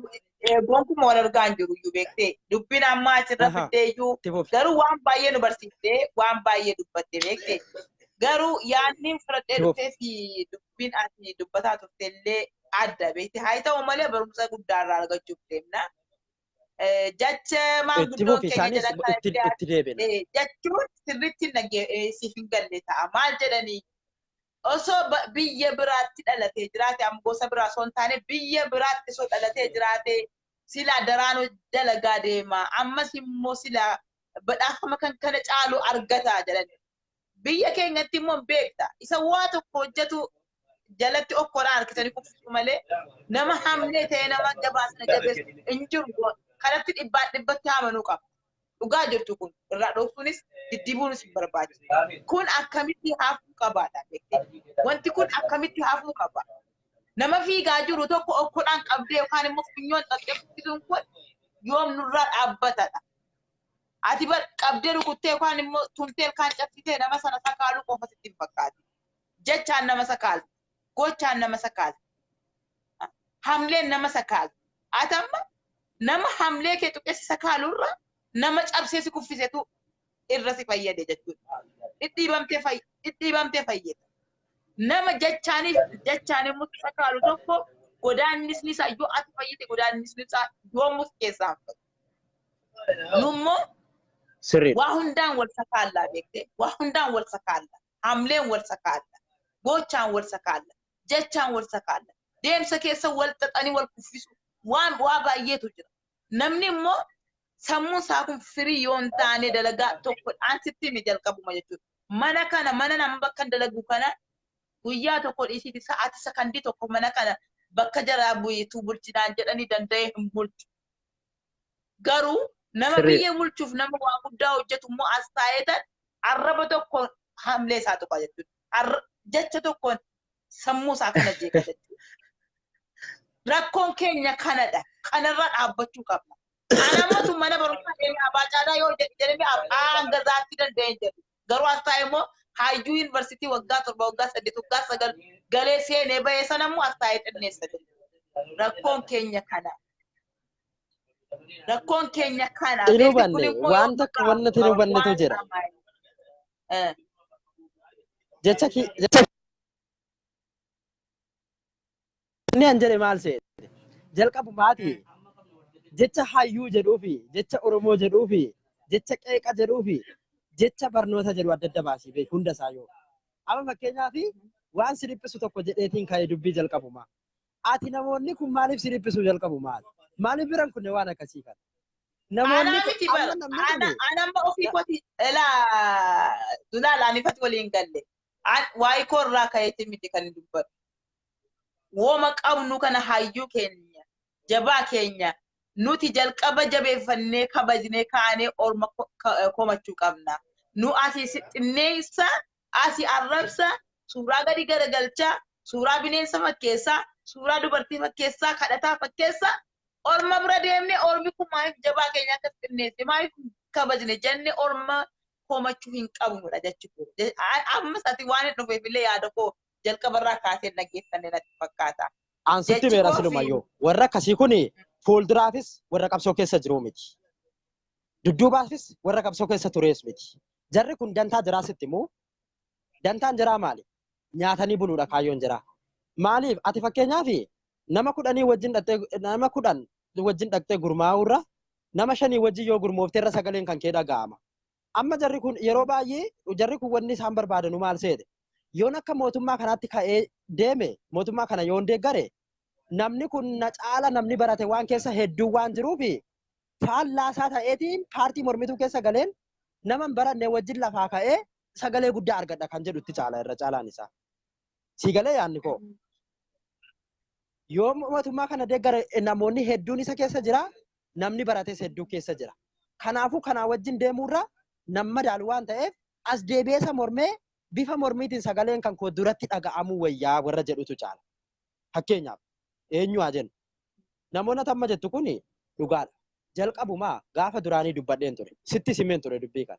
gonkumaa wal argaa hin jiru iyyuu beektee dubbiin ammaa asirra fiddee iyyuu garuu waan baay'ee nu barsiiftee waan baay'ee dubbatte beektee garuu yaadni fudhadhee dhuftee fi dubbiin ati dubbataa turte illee adda beektee haa ta'u malee barumsa guddaa irraa argachuuf deemna. Jecha maanguddoon keenya jedhan jechuun sirriitti siif hin galle ta'a. Maal jedhanii osoo biyya biraatti dhalatee jiraate amma gosa biraa osoo hin taane biyya biraatti osoo dhalatee jiraate silaa daraanoo dalagaa deema. Ammas immoo silaa badhaafama kan kana caalu argata jedhan. Biyya keenyatti immoo beekta. Isa waa tokko hojjetu jalatti okkolaan harkisanii kuffisu malee nama hamlee ta'ee nama jabaasna jabeessu hin jiru. Kanatti dhibbaan dhibbatti amanuu qaba. Dhugaa jirtu kun irraa dhoksuunis diddibuunis hin barbaachisu. Kun akkamitti hafuu qabaadha beektee? Wanti kun akkamitti hafuu qaba? Nama fiigaa jiru tokko okkolaan qabdee yookaan immoo funyoon xaxxee kuffisuun kun yoom nurraa dhaabbatadha. Ati qabdee rukuttee yookaan immoo tumtee ilkaan cabsitee nama sana sakaaluu qofa sitti hin fakkaatu. Jechaan nama sakaaltu, gochaan nama sakaaltu, hamleen nama sakaaltu. Ati amma nama hamlee kee tuqee si sakaaluurra nama cabsee si kuffisetu irra si fayyade jechuudha. Dhidhiibamtee fayyada. Nama jechaaniif jechaan immoo si sakaalu tokko godaannisni isaa yoo ati fayyade godaannisni isaa yoomuu si keessaa hin badu. Nummoo waa hundaan wal sakaallaa beektee waa hundaan wal sakaallaa hamleen wal sakaallaa gochaan wal sakaallaa jechaan wal sakaallaa deemsa keessa wal xaxanii wal kuffisu waan waa baay'eetu jira. Namni immoo sammuun isaa kun firii yoo hin taane dalagaa tokko sitti hime jalqabuma jechuudha. Mana kana mana nama bakka dalagu kana guyyaa tokko dhiisiiti sa'aatii sakandii tokko mana kana bakka jaraa bu'iitu bulchinaan jedhanii danda'ee hin bulchu. Garuu nama biyya bulchuuf nama waa guddaa hojjetu immoo as taa'eetan arraba tokkoon hamlee isaa tuqa jechuudha. Jecha tokkoon sammuu isaa kana jeeqa jechuudha. Rakkoon keenya kanadha. Kanarra dhaabbachuu qabna. Anamatu mana barumsaa deemee abbaa caalaa yoo jedhame abbaa hanga zaatti danda'e jedhu. Garuu as taa'e immoo Hayyuu yuunivarsiitii waggaa 7, waggaa 8, waggaa 9 galee seenee bahee sana immoo as taa'ee xinneessa. Rakkoon keenya kana. Rakkoon keenya kana. Hin hubanne waan takka wanti hin hubannetu jira. Jecha jecha inni an jedhe maal seete? Jalqabumaati jecha hayyuu jedhuu fi jecha Oromoo jedhuu fi jecha qeeqa jedhuu fi jecha barnoota jedhu adda adda baasii beeki hunda isaa yoo. Amma fakkeenyaaf waan si dhiphisu tokko jedheetiin ka'ee dubbii jalqabumaa. Ati namoonni kun maaliif si dhiphisuu jalqabu maal? Maaliif biran kunne waan akkasii kana? Namoonni Anaa kun miti amma bara. namni Ana kun ana amma ofii kooti ilaa dulaal anifati waliin galle. Waa'ee koo irraa ka'eeti miti kan dubbatu. Wooma qabnu kana hayyuu keenya, jabaa keenya nuti jalqaba jabeeffannee kabajnee kaanee orma komachuu qabna. Nu asii xinneessa, asii arrabsa, suuraa gadi garagalchaa, suuraa bineensa fakkeessaa, suuraa dubartii fakkeessaa, kadhataa fakkeessaa, orma bira deemnee ormi kun maaliif jabaa keenya akkas xinneesse, maaliif kabajne jennee orma komachuu hin qabnudha jechuudha. Ammas ati waan hin dhufeef illee yaada koo jalqabarraa kaasee dhaggeeffanne natti fakkaata. Ansitti Jechi beera koo fi silumayyuu. Warra akkasii kun fuulduraafis warra qabsoo keessa jiru miti. Dudduubaafis warra qabsoo keessa turees miti. Jarri kun dantaa jiraa sitti immoo dantaan jiraa maali? Nyaatanii buluudha kaayyoon jiraa. Maaliif ati fakkeenyaaf nama 10 wajjin dhaqxee nama 10 wajjin dhaqxee gurmaa'uurra nama 5 wajjin yoo gurmoofte irra sagaleen kan kee dhaga'ama. Amma jarri kun yeroo baay'ee jarri kun wanni isaan barbaadanu maal seete? Yoon akka mootummaa kanaatti ka'ee deeme mootummaa kana yoon deeggare namni kun na caala namni barate waan keessa hedduu waan jiruufi faallaasaa ta'eetiin paartii mormituu keessa galeen nama hin baranne wajjin lafaa ka'ee sagalee guddaa argadha kan jedhutti caala irra caalaan isaa. Si galee yaadni koo? Yoo mootummaa kana deeggare namoonni hedduun isa keessa jira, namni barates hedduu keessa jira. Kanaafuu kanaa wajjin deemuurra nam madaalu waan ta'eef as deebi'ee isa mormee bifa mormiitiin sagaleen kan koo duratti dhaga'amuu wayyaa warra jedhutu caala. Fakkeenyaaf eenyu haa jennu? Namoonni amma jettu kun dhugaadha. Jalqabumaa gaafa duraanii dubbadheen ture. Sitti simeen ture dubbii kana.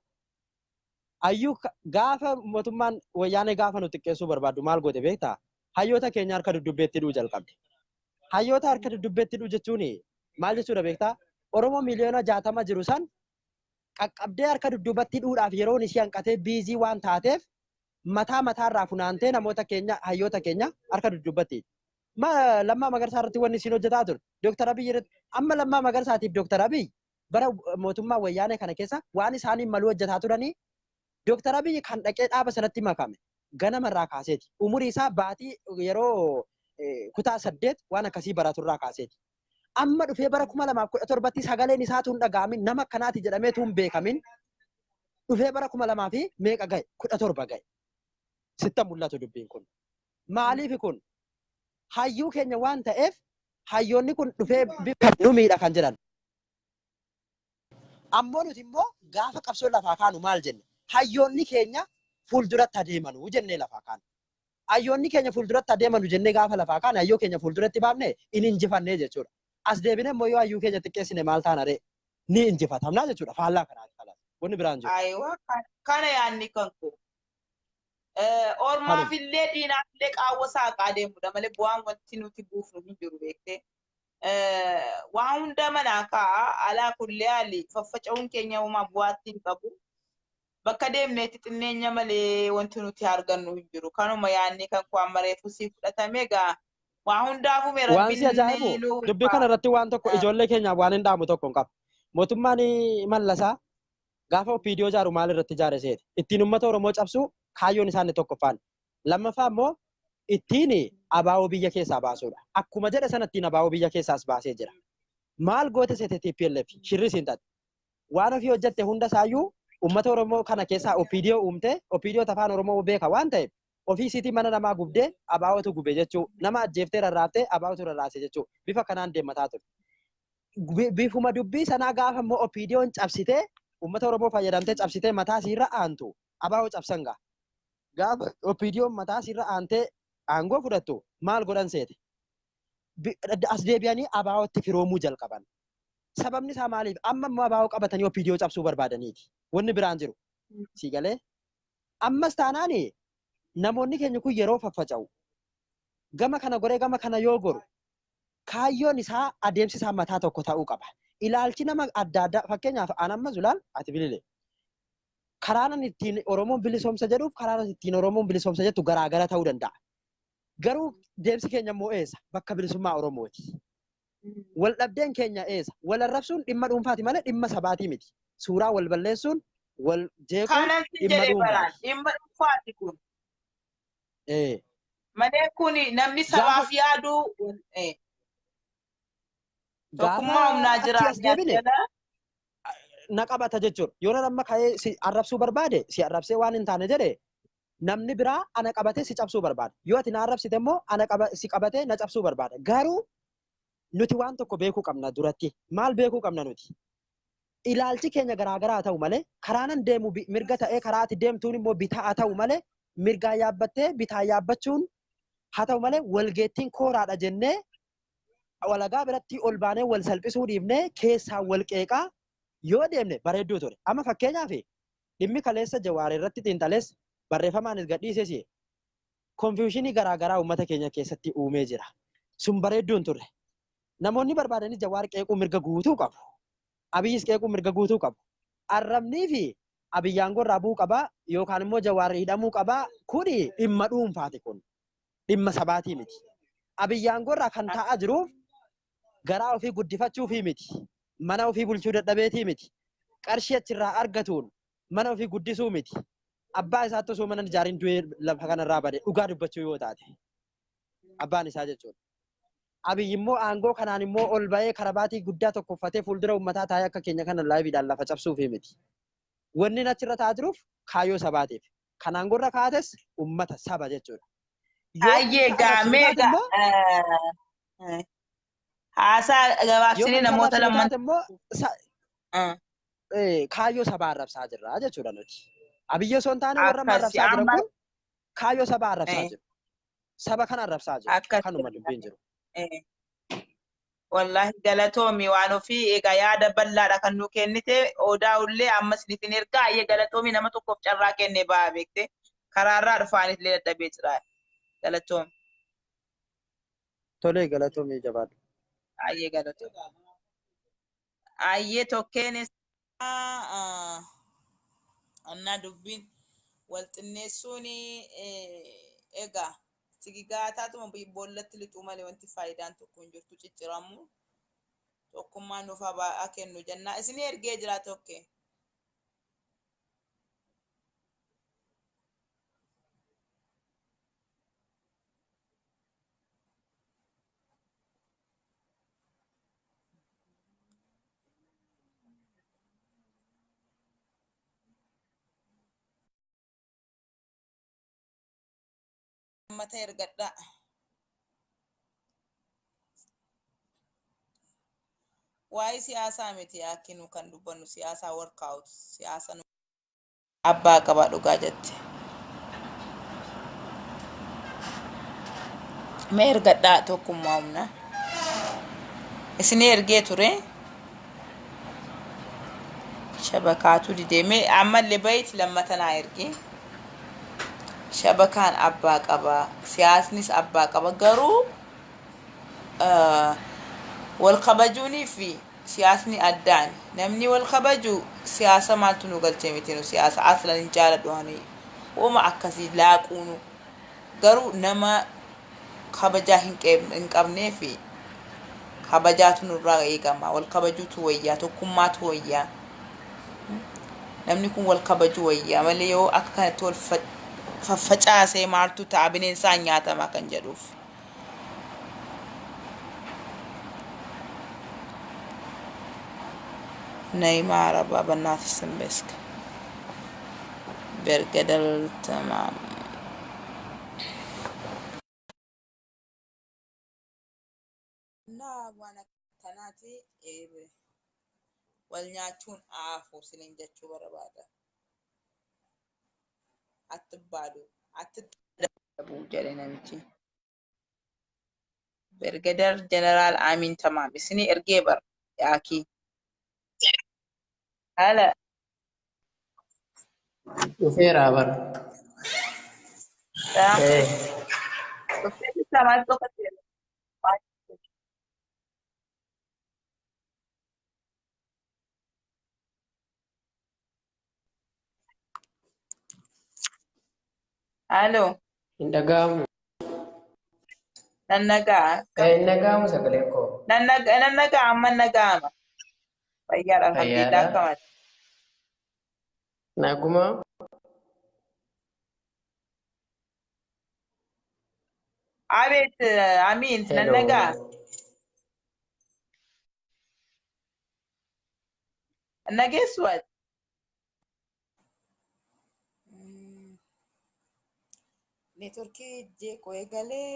Ayyuu gaafa mootummaan wayyaanee gaafa nu xiqqeessuu barbaaddu maal goote beektaa? Hayyoota keenya harka dudubbeetti hidhuu jalqabde. Hayyoota harka dudubbeetti hidhuu jechuun maal jechuudha beektaa? Oromoo miliyoona 60 jiru san qaqqabdee harka dudduubatti hidhuudhaaf yeroon ishee hanqatee biizii waan taateef mataa mataarraa funaantee namoota keenya hayyoota keenya harka dudduubatti hidhi. Lammaa Magarsaa irratti wanni isiin hojjetaa turte. Dooktar Abiy irratti amma Lammaa Magarsaatiif Dooktar Abiy bara mootummaa wayyaanee kana keessa waan isaaniin maluu hojjetaa turanii Dooktar Abiy kan dhaqee dhaaba sanatti makame ganamarraa kaaseeti. Umurii isaa baatii yeroo kutaa 8 waan akkasii baraturraa kaaseeti. Amma dhufee bara 2017tti sagaleen isaa tun dhaga'amin nama akkanaati jedhamee tun beekamin dhufee bara kuma lamaa fi meeqa gahe? 17 gahe. Sitta mul'atu dubbiin kun. Maaliif kun? Hayyuu keenya waan ta'eef hayyoonni kun dhufee bifa nu miidha kan jedhan. Ammoo nuti immoo gaafa qabsoo lafaa kaanu maal jenne? Hayyoonni keenya fuulduratti adeemanuu jennee lafaa kaanu. Hayyoonni keenya fuulduratti adeemanu jennee gaafa lafaa kaane hayyoo keenya fuulduratti baafne in injifannee jechuudha. As deebinee immoo yoo hayyuu keenya xiqqeessine maal taana ree? Ni injifatamnaa jechuudha. Faallaa kanaati kalaas. Wanni biraan jiru. Ayiwa kana yaadni kan koo. Ormaaf illee diinaaf illee qaawwa saaqaa deemudha malee bu'aan wanti nuti buufnu hin jiru beektee. Waan hunda manaa kaa'a alaa kullee haali faffaca'uun keenya uumaa bu'aatti hin qabu. Bakka deemneetti xinneenya malee wanti nuti argannu hin jiru. Kanuma yaadni kan koo amma reefu sii fudhatame egaa waa hundaafuu mee Waan si rabbiin ajaa'ibu nu dubbii kana irratti waan tokko ijoollee keenyaaf waan hin dhaamu tokko hin qabu. Mootummaan Mallasaa gaafa OPDO ijaaru maal irratti ijaare seete? Ittiin uummata Oromoo cabsuu kaayyoon isaanii tokkoffaan. Lammaffaa immoo ittiin abaa'oo biyya keessaa baasuudha. Akkuma jedhe sana ittiin abaa'oo biyya keessaas baasee jira. Maal goote seete TPLF? Shirri siin taate. Waan ofii hojjette hunda isaayyuu uummata Oromoo kana keessaa OPDO uumte, OPDO afaan Oromoo beeka waan ta'eef ofii isiitii mana namaa gubdee abaa'ootu gube jechuu, nama ajjeeftee rarraaftee abaa'ootu rarraase jechuu. Bifa kanaan deemataa ture. Bifuma dubbii sanaa gaafa immoo OPDO'n cabsitee uummata Oromoo fayyadamtee cabsitee mataa isiirra aantu abaa'oo cabsan gaa. Gaafa OPDO'n mataa isiirra aantee aangoo fudhattu maal godhan seete? As deebi'anii abaa'ootti firoomuu jalqaban. Sababni isaa maaliif? Amma immoo abaa'oo qabatanii OPDO cabsuu barbaadaniiti. Wanni biraan jiru. Sii galee? Ammas taanaan namoonni keenya kun yeroo faffaca'u gama kana goree gama kana yoo goru kaayyoon isaa adeemsi isaa mataa tokko ta'uu qaba. Ilaalchi nama adda addaa fakkeenyaaf an amma Zulaal ati bilile. Karaan ani ittiin Oromoon bilisoomsa jedhuuf karaan ani ittiin Oromoon bilisoomsa jettu garaagara ta'uu danda'a. Garuu deemsi keenya immoo eessa? Bakka bilisummaa Oromooti. Wal dhabdeen keenya eessa? Wal arrabsuun dhimma dhuunfaati malee dhimma sabaatii miti. Suuraa wal balleessuun wal jeequun Kanan sin dhimma jedhee baraan dhuunfaati. dhimma dhuunfaati kun. Eh. Malee kun namni Gaafa sabaaf yaadu gaafa tokkummaa humnaa achi jira as deebine jala. na qabata jechuudha. Yoo nan amma ka'ee si arrabsuu barbaade si arrabsee waan hin taane jedhe namni biraa ana qabatee si cabsuu barbaada. Yoo ati na arrabsite immoo ana qaba si qabatee na cabsuu barbaada. Garuu nuti waan tokko beekuu qabna duratti. Maal beekuu qabna nuti? Ilaalchi keenya garaagaraa haa ta'u malee karaa nan deemu mirga ta'ee karaa ati deemtuun immoo bitaa haa ta'u malee mirgaa yaabbattee bitaa yaabbachuun haa ta'u malee walgeettiin kooraadha jennee walagaa biratti ol baanee wal salphisuu dhiifnee keessaa wal qeeqaa yoo deemne bareedduu ture. Amma fakkeenyaaf dhimmi kaleessa Jawaar irratti xiinxalees barreeffamaanis gadhiises konfiyuushinii garaagaraa uummata keenya keessatti uumee jira. Sun bareedduu hin turre. Namoonni barbaadanii Jawaar qeequu mirga guutuu qabu. Abiyyis qeequu mirga guutuu qabu. Arrabnii fi Abiyyi aangoo irraa bu'uu qabaa yookaan immoo Jawaar hidhamuu qabaa kuni dhimma dhuunfaati kun. Dhimma sabaatii miti. Abiyyi aangoo irraa kan taa'aa jiruuf garaa ofii guddifachuufii miti. Mana ofii bulchuu dadhabeetii miti. Qarshii achirraa argatuun mana ofii guddisuu miti. Abbaa isaatti osoo mana ijaariin du'ee lafa kanarraa bade dhugaa dubbachuu yoo taate. Abbaan isaa jechuudha. Abiyyi immoo aangoo kanaan immoo ol ba'ee karabaatii guddaa tokko uffatee fuuldura uummataa taa'ee akka keenya kana laayiviidhaan lafa cabsuufii miti. Wanni achirra taa'aa jiruuf kaayyoo sabaatiif. Kan aangoo irra kaa'ates uummata saba jechuudha. Yoo Ayyee kan gaa arrabsinu mee taate gaa immoo haasaa yoo gabaabsinee kan namoota arrabsinu lamman taate immoo kaayyoo sabaa arrabsaa jirra jechuudha nuti. Abiyyi osoo hin taane warra amma Akkasi arrabsaa jiran amma kun kaayyoo sabaa arrabsaa jiru. Saba kana arrabsaa jiru. Akkasi Kanuma dubbiin jiru. Wallahi galatoomi waan ofii egaa yaada bal'aadha kan nu kennite odaa ullee ammas nitin ergaa ayyee galatoomi nama tokkoof carraa kenne ba'a beekte karaarraa dhufaanis illee dadhabee jira galatoomi. Tolee galatoomi jabaadhu. Ayyee galatoomi. Ayyee tokkeen annaa dubbiin wal xinneessuun egaa sigigaataatuma boollatti lixuu malee wanti faayidaan tokko hin jirtu cicciramu tokkummaan nuuf haa kennu jennaa isinii ergee jira tokke. Mata ergadhaa. Waa'ee siyaasaa miti yaakinu kan dubbannu siyaasaa workout siyaasa nu abbaa qaba dhugaa jette. Mee ergadhaa tokkummaa humna. Isinii ergee ture. Shabakaatu didee mee ammallee bayiiti lammata naa ergi. Shabakaan abbaa qaba siyaasnis abbaa qaba garuu wal kabajuunii fi siyaasni addaan namni wal kabaju siyaasa maaltu nu galchee miti nu siyaasa aslan hin jaaladhu ani woma akkasii laaquunu garuu nama kabajaa hin qabnee fi kabajaatu nurraa eegama wal kabajuutu wayyaa tokkummaatu wayyaa namni kun wal kabaju wayyaa malee yoo akka kanatti wal faffacaasee maaltu ta'a bineensaan nyaatama kan jedhuuf. Naima Araba በእናትሽ ስም በስክ በርገደል ተማም እና waan akkanaati wal nyaachuun aafu isiniin jechuu barbaada. Atti baadu atti dabu jedhe namichi. Bergedar Jeneraal Amin Tamaam isinii ergee bar yaakii. Haala Dhufeera bara. Salaam. Eh, Dhuftee jirtaa maal tokko jedha? Halo, hin dhaga'amu. Nan nagaa. Eh, hin dhaga'amu sagaleen koo. Nan nagaa, nan nagaa, amma nagaama. Fayyaadha, alhamdulillah Fayyaadha. akkamati. Naguma. Abeet, amiin, nan nagaa. Hello. Nageessu ati. Neetworkii jeequu eegalee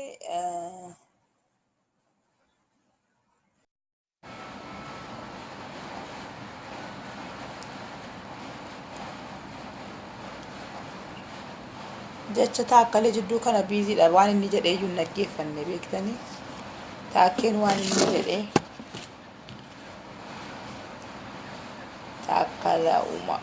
jecha taakkalee jidduu kana biiziidha waan inni jedhee iyyuu hin dhaggeeffanne beektanii taakkeen waan inni jedhee taakkala uuma.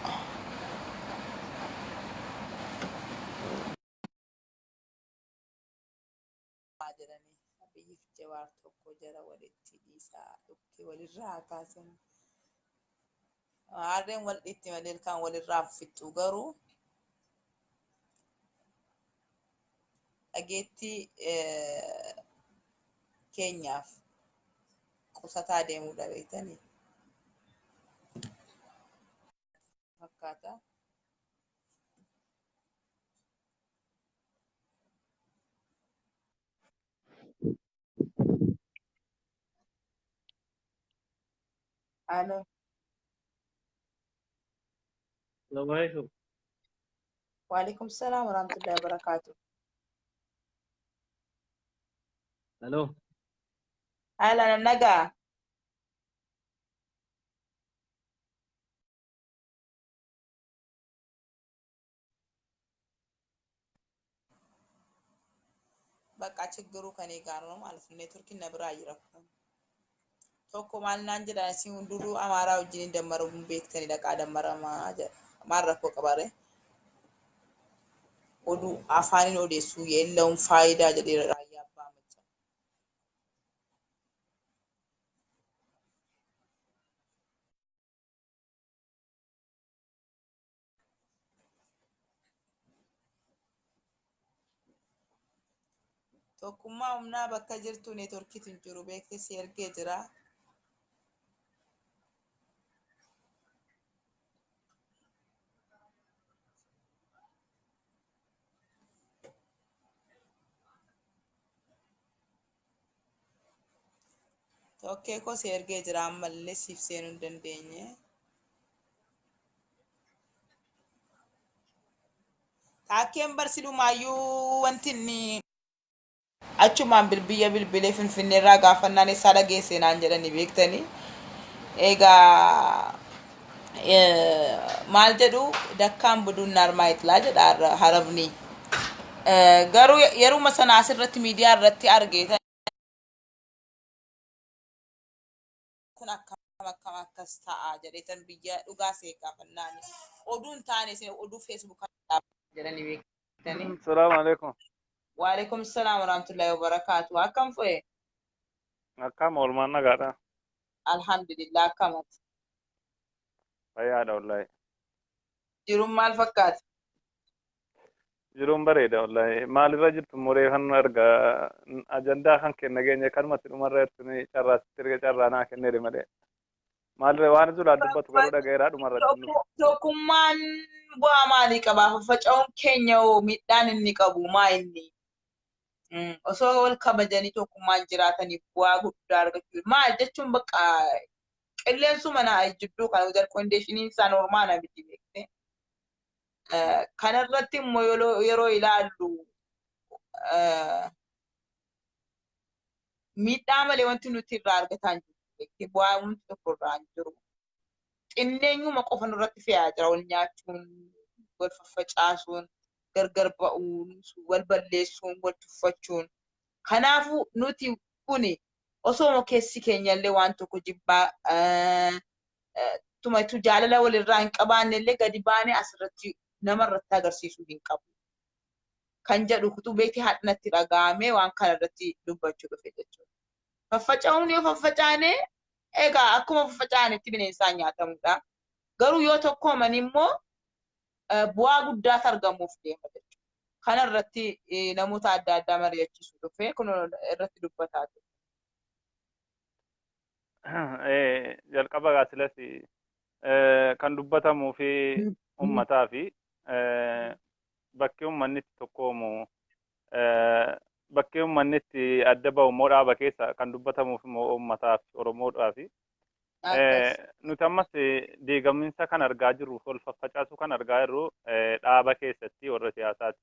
Jedhanii Abiyyiif Jawaar tokko jara walitti dhiisaa dhukkee walirraa haa kaasan. Harreen wal dhiitti malee ilkaan walirraa fixxu garuu dhageettii keenyaaf qusataa deemuudha beektanii fakkaata. Alo. Assalamu alaikum. Waalaikum salaam warahmatullahi wabarakatuh. Hello. Haala nan nagaa. በቃ ችግሩ ከኔ ጋር ነው ማለት ነው። ኔትወርክ ነብራ ይረኩ tokko maal naan jedhan si hunduruu amaaraa wajjin hin dammaramuun beektanii dhaqaa dammaramaa jedha. Maal rakkoo qabare? Oduu afaaniin odeessuu yeella'uun faayidaa jedhee raayyaa abbaa macca. Tokkummaa humnaa bakka jirtu neetworkiitu hin jiru beektee si ergee jira. Tokkee koo si ergee jira ammallee siif seenuu hin dandeenye. Taakkeen barsiidhumaayyuu wanti inni achumaan bilbiyya bilbilee finfinneerraa gaafannaan eessaa dhageesse naan jedhanii beektanii. Egaa maal jedhu dakkaan buduun narmaa itlaa jedha harabni. Garuu yeruma sana asirratti miidiyaa irratti argee kun akkam akkam akkas ta'a jedheetan biyya dhugaa see gaafannaan oduun taane isin oduu feesbuukaa jedhanii beektanii. Assalamu alaikum. Waalaikum salaam warahmatullahi wabarakaatu. Akkam fo'e? Akkam oolmaan nagaadha. Alhamdulillah akkamati. Fayyaadha wallahi. Jiruun maal fakkaata? Jiruun bareeda wallahi. Maalirra jirtu muree kan argaa ajandaa kan kenna geenye kanumatti dhumarra jirtu carraasitti erga carraa naa kenneedha malee. Maalirra waan zulaa dubbatu garuu dhagayeeraa dhumarratti nu. Tokkummaan bu'aa maalii qabaa? Faffaca'uun keenya hoo miidhaan inni qabu maa inni? Osoo wal kabajanii tokkummaan jiraataniif bu'aa guddaa argachuu. Maal jechuun bakka qilleensuma na jidduu kan weather conditioning isaa normaala miti beekte. Kanarratti immoo yeroo ilaallu miidhaa malee wanti nuti irraa argataa hin jiru beekte bu'aa wanti tokko irraa hin jiru. Xinneenyuma qofa nurratti fe'aa jira wal nyaachuun, wal faffacaasuun, gargar ba'uun, wal balleessuun, wal tuffachuun. Kanaafuu nuti kuni osoo keessi keenyallee waan tokko jibbaa tumatu jaalala walirraa hin qabaanne illee gadi baanee asirratti namarratti agarsiisuu hin qabu. Kan jedhu kutuu beektii haadha dhaga'amee waan kana irratti dubbachuu dhufe jechuudha. Faffaca'uun yoo faffacaane egaa akkuma faffaca'anitti bineensaan nyaatamudha. Garuu yoo tokkooman immoo bu'aa guddaatu argamuuf deema jechuudha. Kana irratti namoota adda addaa mari'achiisuu dhufe kun irratti dubbataa ture. Jalqaba gaasilas kan dubbatamuu fi uummataa fi bakkee uummanni itti tokkoomu, bakkee uummanni itti adda bahu immoo dhaaba keessa kan dubbatamuuf immoo uummataaf Oromoodhaa fi nuti ammas diigamiinsa kan argaa jirru, wal faffacaasuu kan argaa jirru dhaaba keessatti warra siyaasaati.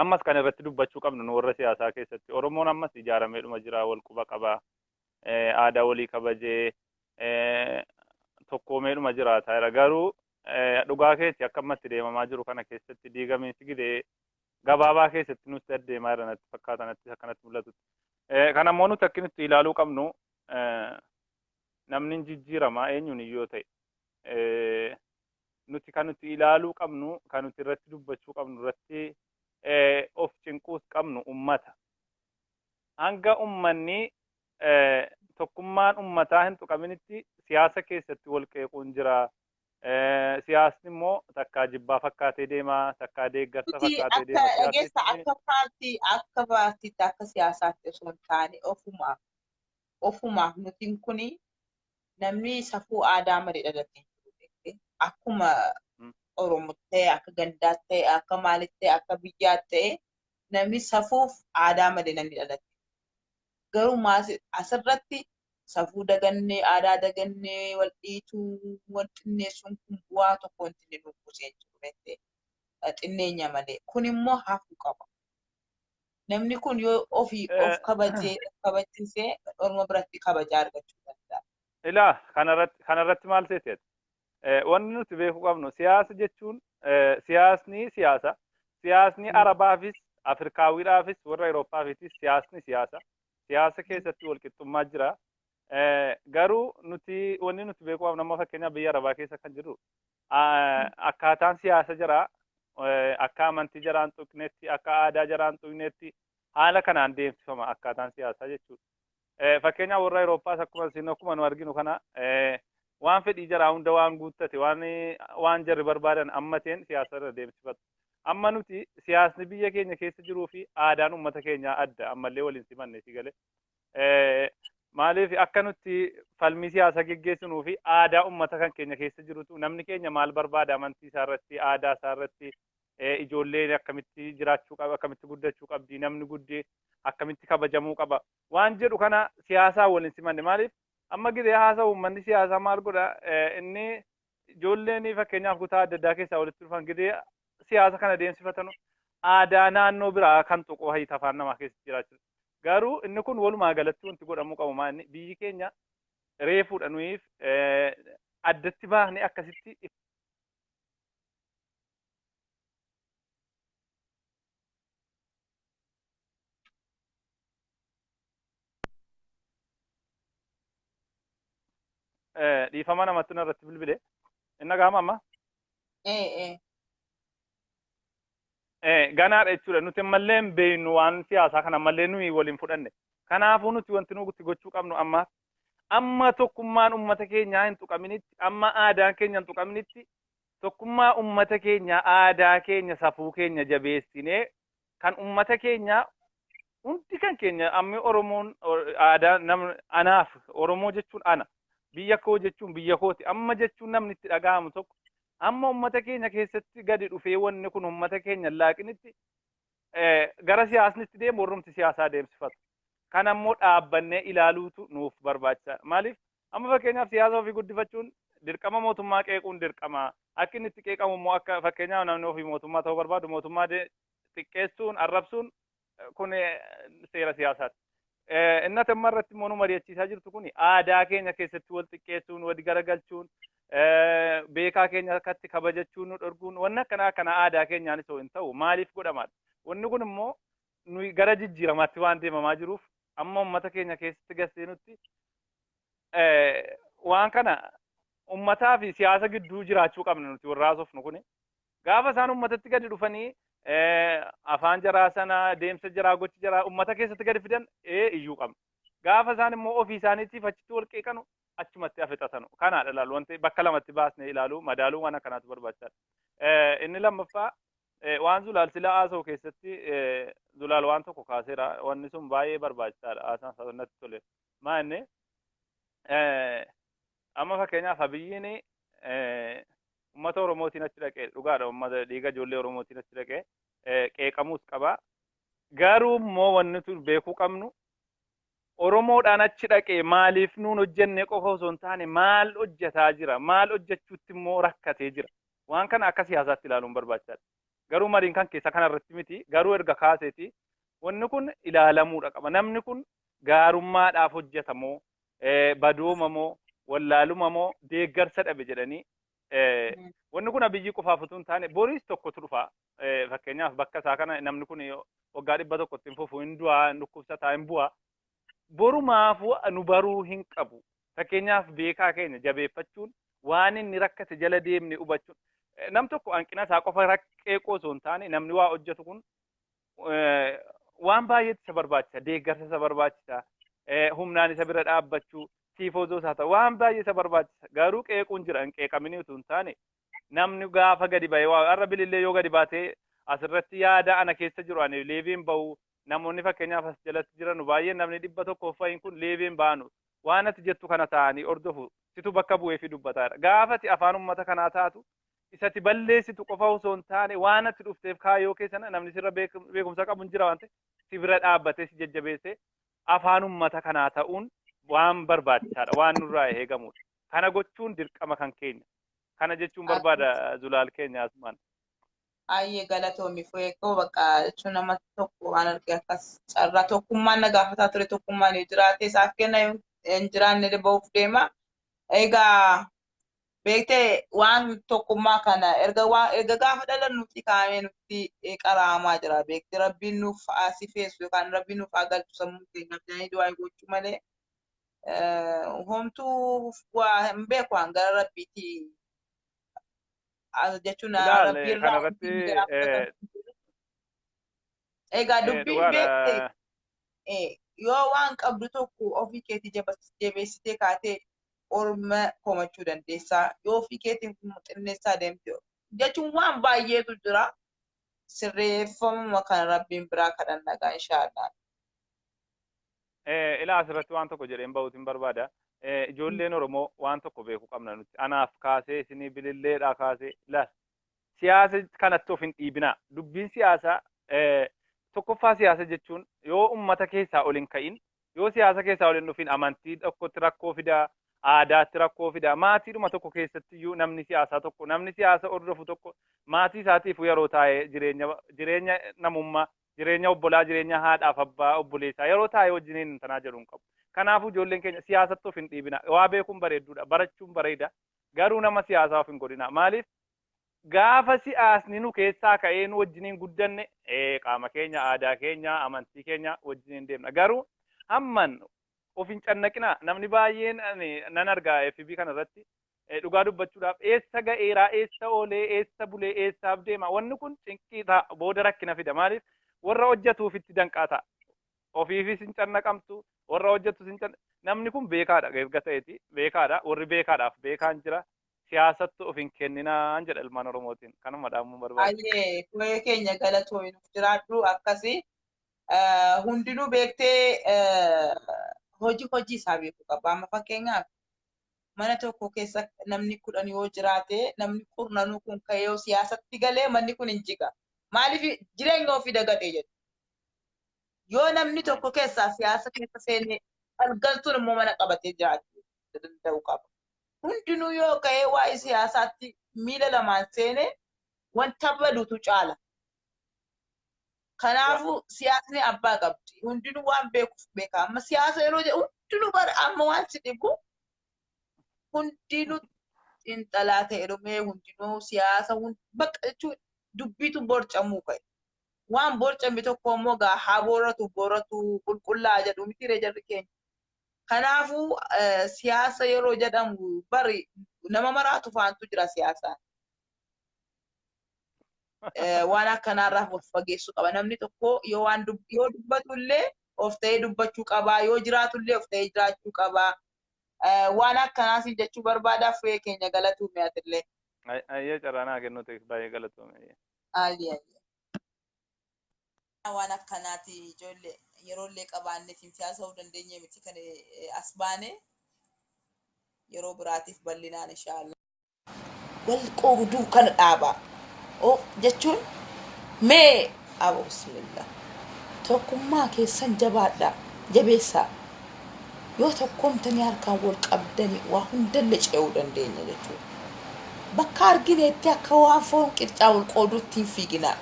Ammas kan irratti dubbachuu qabnu nu warra siyaasaa keessatti Oromoon ammas ijaarameedhuma jira, wal quba qaba, aadaa walii kabajee tokkoomeedhuma jiraata jira. Garuu dhugaa keetti akka ammatti deemamaa jiru kana keessatti diigamiinsi gidee gabaabaa keessatti nutti adeemaa jira natti fakkaata, natti akkanatti mul'atutti. Kan ammoo nuti akka nuti ilaaluu qabnu, namni jijjiirama eenyuun iyyuu ta'e, nuti kan nuti ilaaluu qabnu, kan nuti irratti dubbachuu qabnu, irratti of cinquus qabnu ummata. Hanga ummanni tokkummaan ummataa hin tuqaminitti siyaasa keessatti wal qeequun jira. Siyaasni immoo takkaa jibbaa fakkaatee deema, takkaa deeggarsa fakkaatee deema. Dhageessa, akka paartiitti, akka siyaasaatti osoo hin taane, ofumaaf nuti kuni namni safuu aadaa malee dhalatee jiru. Akkuma Oromoo ta'e, akka gandaatti ta'e, akka maalitti ta'e, akka biyyaatti ta'e, namni safuuf aadaa malee namni dhalate. Garuu asirratti safuu dagannee, aadaa dagannee, wal dhiituu, wal xinneessuun kun bu'aa tokko wanti inni nuuf buusee jiru xinneenya malee. Kun immoo hafuu qaba. Namni kun yoo ofii of kabajee kabachiisee orma biratti kabajaa argachuu danda'a. Ilaa, kanarratti maal seeteet? Wanni nuti beekuu qabnu, siyaasa jechuun siyaasni siyaasa. Siyaasni Arabaafis, Afrikaawwiidhaafis, warra Awurooppaafis siyaasni siyaasa. Siyaasa keessatti walqixxummaa jira. Garuu nuti wanni nuti beekuu qabnu, amma fakkeenyaaf biyya Arabaa keessa kan jirru, akkaataan siyaasa jira akka amantii jaraan tuqnetti, akka aadaa jaraan tuqnetti haala kanaan deemsifama akkaataan siyaasaa jechuudha. Fakkeenyaaf warra Awurooppaas akkuma isin akkuma nu arginu kana waan fedhii jaraa hunda waan guuttate, waan jarri barbaadan ammateen siyaasa irra deemsifatu. Amma nuti siyaasni biyya keenya keessa jiruu fi aadaan uummata keenyaa adda, ammallee waliin simanne si galee. Maaliif akka nuti falmii siyaasaa geggeessinuu fi aadaa uummata kan keenya keessa jirutu, namni keenya maal barbaada amantii isaa irratti, aadaa isaa irratti, ijoolleen akkamitti jiraachuu qaba, akkamitti guddachuu qabdi, namni guddee akkamitti kabajamuu qaba waan jedhu kana siyaasaa waliin simanne. Maaliif amma gidee haasa'u uummanni siyaasaa maal godha? Inni ijoolleen fakkeenyaaf kutaa adda addaa keessaa walitti dhufan gidee siyaasa kana deemsifatanu aadaa naannoo biraa kan tuqu hayita afaan namaa keessatti jiraachuu. Garuu inni kun walumaa galatti wanti godhamuu qabu maal, inni biyyi keenya reefuudha nuyiif addatti baafnee akkasitti dhiifama namatti irratti bilbile. Inni gaama amma? Ganaadha jechuudha. Nuti ammallee hin beeknu waan siyaasaa kana, ammallee nuyi waliin fudhanne. Kanaafuu nuti wanti nuti gochuu qabnu amma tokkummaan uummata keenyaa hin tuqaminitti, amma aadaan keenya hin tuqaminitti, tokkummaa uummata keenyaa, aadaa keenya, safuu keenya jabeessinee kan uummata keenyaa hundi kan keenya ammi Oromoon aadaa nam anaaf Oromoo jechuun ana, biyya koo jechuun biyya kooti amma jechuun namni itti dhaga'amu tokko amma uummata keenya keessatti gadi dhufee wanni kun uummata keenya laaqinitti gara siyaasnitti deemu warrumti siyaasaa deemsifatu. Kan ammoo dhaabbannee ilaaluutu nuuf barbaachisaadha. Maaliif amma fakkeenyaaf siyaasa ofii guddifachuun dirqama, mootummaa qeequun dirqama. Akka inni itti qeeqamu immoo akka fakkeenyaaf namni ofii mootummaa ta'uu barbaadu mootummaa xiqqeessuun arrabsuun kun seera siyaasaati. Inni ati amma irratti immoo nu mari'achiisaa jirtu kun aadaa keenya keessatti wal xiqqeessuun, wal garagalchuun, beekaa keenya akkatti kabajachuun nu dhorkuun wanni akkanaa akkana aadaa keenyaanis hin ta'u, maaliif godhamaadha? Wanni kun immoo nuyi gara jijjiiramaatti waan deemamaa jiruuf amma uummata keenya keessatti garseenutti waan kana uummataa fi siyaasa gidduu jiraachuu qabna nuti warra haasofnu kuni. Gaafa isaan uummatatti gadi dhufanii afaan jaraa sana, deemsa jaraa, gochi jaraa uummata keessatti gadi fidan iyyuu qabna. Gaafa isaan immoo ofii isaaniitiif achitti wal qeeqanu achumatti afixatanu. Kanaadha ilaalu, wanti bakka lamatti baasnee ilaalu madaaluu waan akkanaatu barbaachisaadha. Inni lammaffaa, waan Zulaal sila haasa'u keessatti Zulaal waan tokko kaaseera. Wanni sun baay'ee barbaachisaadha. Haasaan isaa natti tole. Maa inni amma fakkeenyaaf Abiyyiin uummata Oromootiin achi dhaqee, dhugaadha, uummata dhiiga ijoollee Oromootiin achi dhaqee qeeqamuus qaba. Garuu immoo wanni nuti beekuu qabnu, Oromoodhaan achi dhaqee maaliif nuun hojjenne qofa osoo hin taane, maal hojjetaa jira, maal hojjechuutti immoo rakkatee jira. Waan kana akka siyaasaatti ilaaluun barbaachisaadha. Garuu mariin kan keessa kanarratti miti, garuu erga kaaseeti wanni kun ilaalamuudha qaba. Namni kun gaarummaadhaaf hojjetamoo, badooma moo, wallaaluma moo, deeggarsa dhabe jedhanii, wanni kun Abiyyi qofaaf utuu hin taane boriis tokkotu dhufa. Fakkeenyaaf bakka isaa kana namni kun waggaa 100tti hin fufu, hin du'aa, hin dhukkubsataa, hin bu'aa. Borumaafuu nu baruu hin qabu. Fakkeenyaaf beekaa keenya jabeeffachuun, waan inni rakkate jala deemne hubachuun, nam tokko hanqina isaa qofa raqqeeqoo osoo hin taane, namni waa hojjetu kun waan baay'eetu isa barbaachisa. Deeggarsa isa barbaachisa. Humnaan isa bira dhaabbachuu, tiifoozoo isaa ta'u, waan baay'ee isa barbaachisa. Garuu qeequun jira, hin qeeqamini utuu hin taane, namni gaafa gadi ba'ee waa har'a bilillee yoo gadi baatee asirratti yaada ana keessa jiru ani leeviin bahu, namoonni fakkeenyaaf as jalatti jiran baay'een, namni 100 fa'iin kun leeviin baanu, waan ati jettu kana ta'anii hordofu, situ bakka bu'ee fi dubbataadha. Gaafa ati afaan uummata kanaa taatu, isatti balleessitu qofa osoo hin taane, waan ati dhufteef kaayyoo keessa namni sirra beekumsa qabu hin jira waan ta'eef, si bira dhaabbatee si jajjabeessee afaan uummata kanaa ta'uun waan barbaachisaadha, waan nurraa eegamudha. Kana gochuun dirqama kan keenya. Kana jechuun barbaada, Zulaal keenya asumaan. Ayyee, galatoomi Fu'eekoo. Bakka jechuun nama tokko waan arge akkas carraa tokkummaan na gaafataa ture, tokkummaan yoo jiraate isaaf kenna, yoo hin jiraanne ba'uuf deema. Egaa beektee, waan tokkummaa kana erga waan erga gaafa dhalannutti kaa'amee nutti qaraamaa jira. Beektee, Rabbiin nuuf haa sifeessu yookaan Rabbiin nuuf haa galchu sammuu keenyaaf jedhanii du'aa gochuu malee homtuu waa hin beeku waan gara Rabbiitti jechuun Ilaal Rabbi irraa kanarratti wanti garaa fudhatamu. Egaa dubbiin dhugaadha. Beektee, yoo waan qabdu tokko ofii keetii jabeessitee kaatee orma komachuu dandeessaa. Yoo ofii keetiin xinneessaa deemte jechuun waan baay'eetu jira. Sirreeffamuma kan Rabbiin biraa kadhanna inshaallah. Ilaa, asirratti waan tokko jedheen bahuutiin barbaada. Ijoolleen Oromoo waan tokko beekuu qabna nuti. Anaaf kaasee, isinii bililleedhaa kaasee, ilaal. Siyaasa kanatti of hin dhiibinaa. Dubbiin siyaasaa, tokkoffaa siyaasa jechuun yoo ummata keessaa ol hin ka'in, yoo siyaasa keessaa ol hin dhufin, amantii tokkotti rakkoo fidaa, aadaatti rakkoo fidaa. Maatiidhuma tokko keessatti iyyuu namni siyaasaa tokko, namni siyaasa hordofu tokko maatii isaatiif yeroo taa'ee jireenya namummaa, jireenya obbolaa, jireenya haadhaaf abbaa, obboleessaa yeroo taa'ee wajjiniin hin tanaa jedhu hin qabu. Kanaafuu ijoolleen keenya siyaasatti of hin dhiibina. Waa beekuun bareedduudha. Barachuun bareeda. Garuu nama siyaasaa of hin godhina. Maaliif? Gaafa siyaasni nu keessaa ka'ee nu wajjiniin guddanne, qaama keenya, aadaa keenya, amantii keenya wajjiniin deemna. Garuu hamman of hin cannaqina. Namni baay'een ani nan argaa FB kana irratti, dhugaa dubbachuudhaaf eessa ga'eeraa, eessa oolee, eessa bulee, eessaaf deema. Wanni kun cinqii ta'a, booda rakkina fida. Maaliif? Warra hojjetuuf itti danqaa ta'a. Ofiifis hin cannaqamtu, warra hojjetus hin canna. Namni kun beekaadha, erga ta'eeti beekaadha. Warri beekaadhaaf beekaan jira. Siyaasatti of hin kenninaan jedha ilmaan Oromootiin. Kanuma dhaamuu barbaada. Ayyee, ku'ee keenya, galatoomi, nuuf jiraadhu. Akkasii hundinuu beektee hojii hojii isaa beekuu qaba. Amma fakkeenyaaf mana tokko keessa namni 10 yoo jiraate, namni kurnanuu kun ka'ee yoo siyaasatti galee, manni kun hin jiga. Maaliif? Jireenya ofii dagatee jedhu. Yoo namni tokko keessaa siyaasa keessa seenee galtuun immoo mana qabatee jiraachuu danda'u qaba. Hundinuu yoo ka'ee waa'ee siyaasaatti miila lamaan seene, wanta badutu caala. Kanaafuu siyaasni abbaa qabdi. Hundinuu waan beekuuf beeka. Amma siyaasa yeroo jedhu hundinuu bara amma waan si dhibu, hundinuu xiinxalaa ta'e dhumee, hundinuu siyaasa bakka jechuun dubbiitu borcamuu ka'e. Waan borcame tokko immoo gaa haa booratu booratu qulqullaa jedhu miti jarri keenya. Kanaafuu siyaasa yeroo jedhamu bari nama maraatu faantu jira siyaasaan. Waan akkanaarraa of fageessuu qaba. Namni tokko yoo waan yoo dubbatu illee of ta'ee dubbachuu qaba. Yoo jiraatu illee of ta'ee jiraachuu qaba. Waan akkanaas jechuu barbaadaa furee keenya galatuume atillee. Ayyee, carraa naa kennuuti baay'ee galatoome. Ayyee. Waan akkanaati ijoollee, yeroo illee qabaanneetiin siyaasa dandeenye miti kan as baane, yeroo biraatiif bal'inaan inshaallah. Wal qooduu kana dhaaba. O jechuun mee abo bismillah. Tokkummaa keessan jabaadha, jabeessaa. Yoo tokkoomtanii harkaan wal qabdanii waa hundallee ce'uu dandeenya jechuudha. Bakka argineetti akka waan foon qircaa wal qooduutti hin fiiginaa.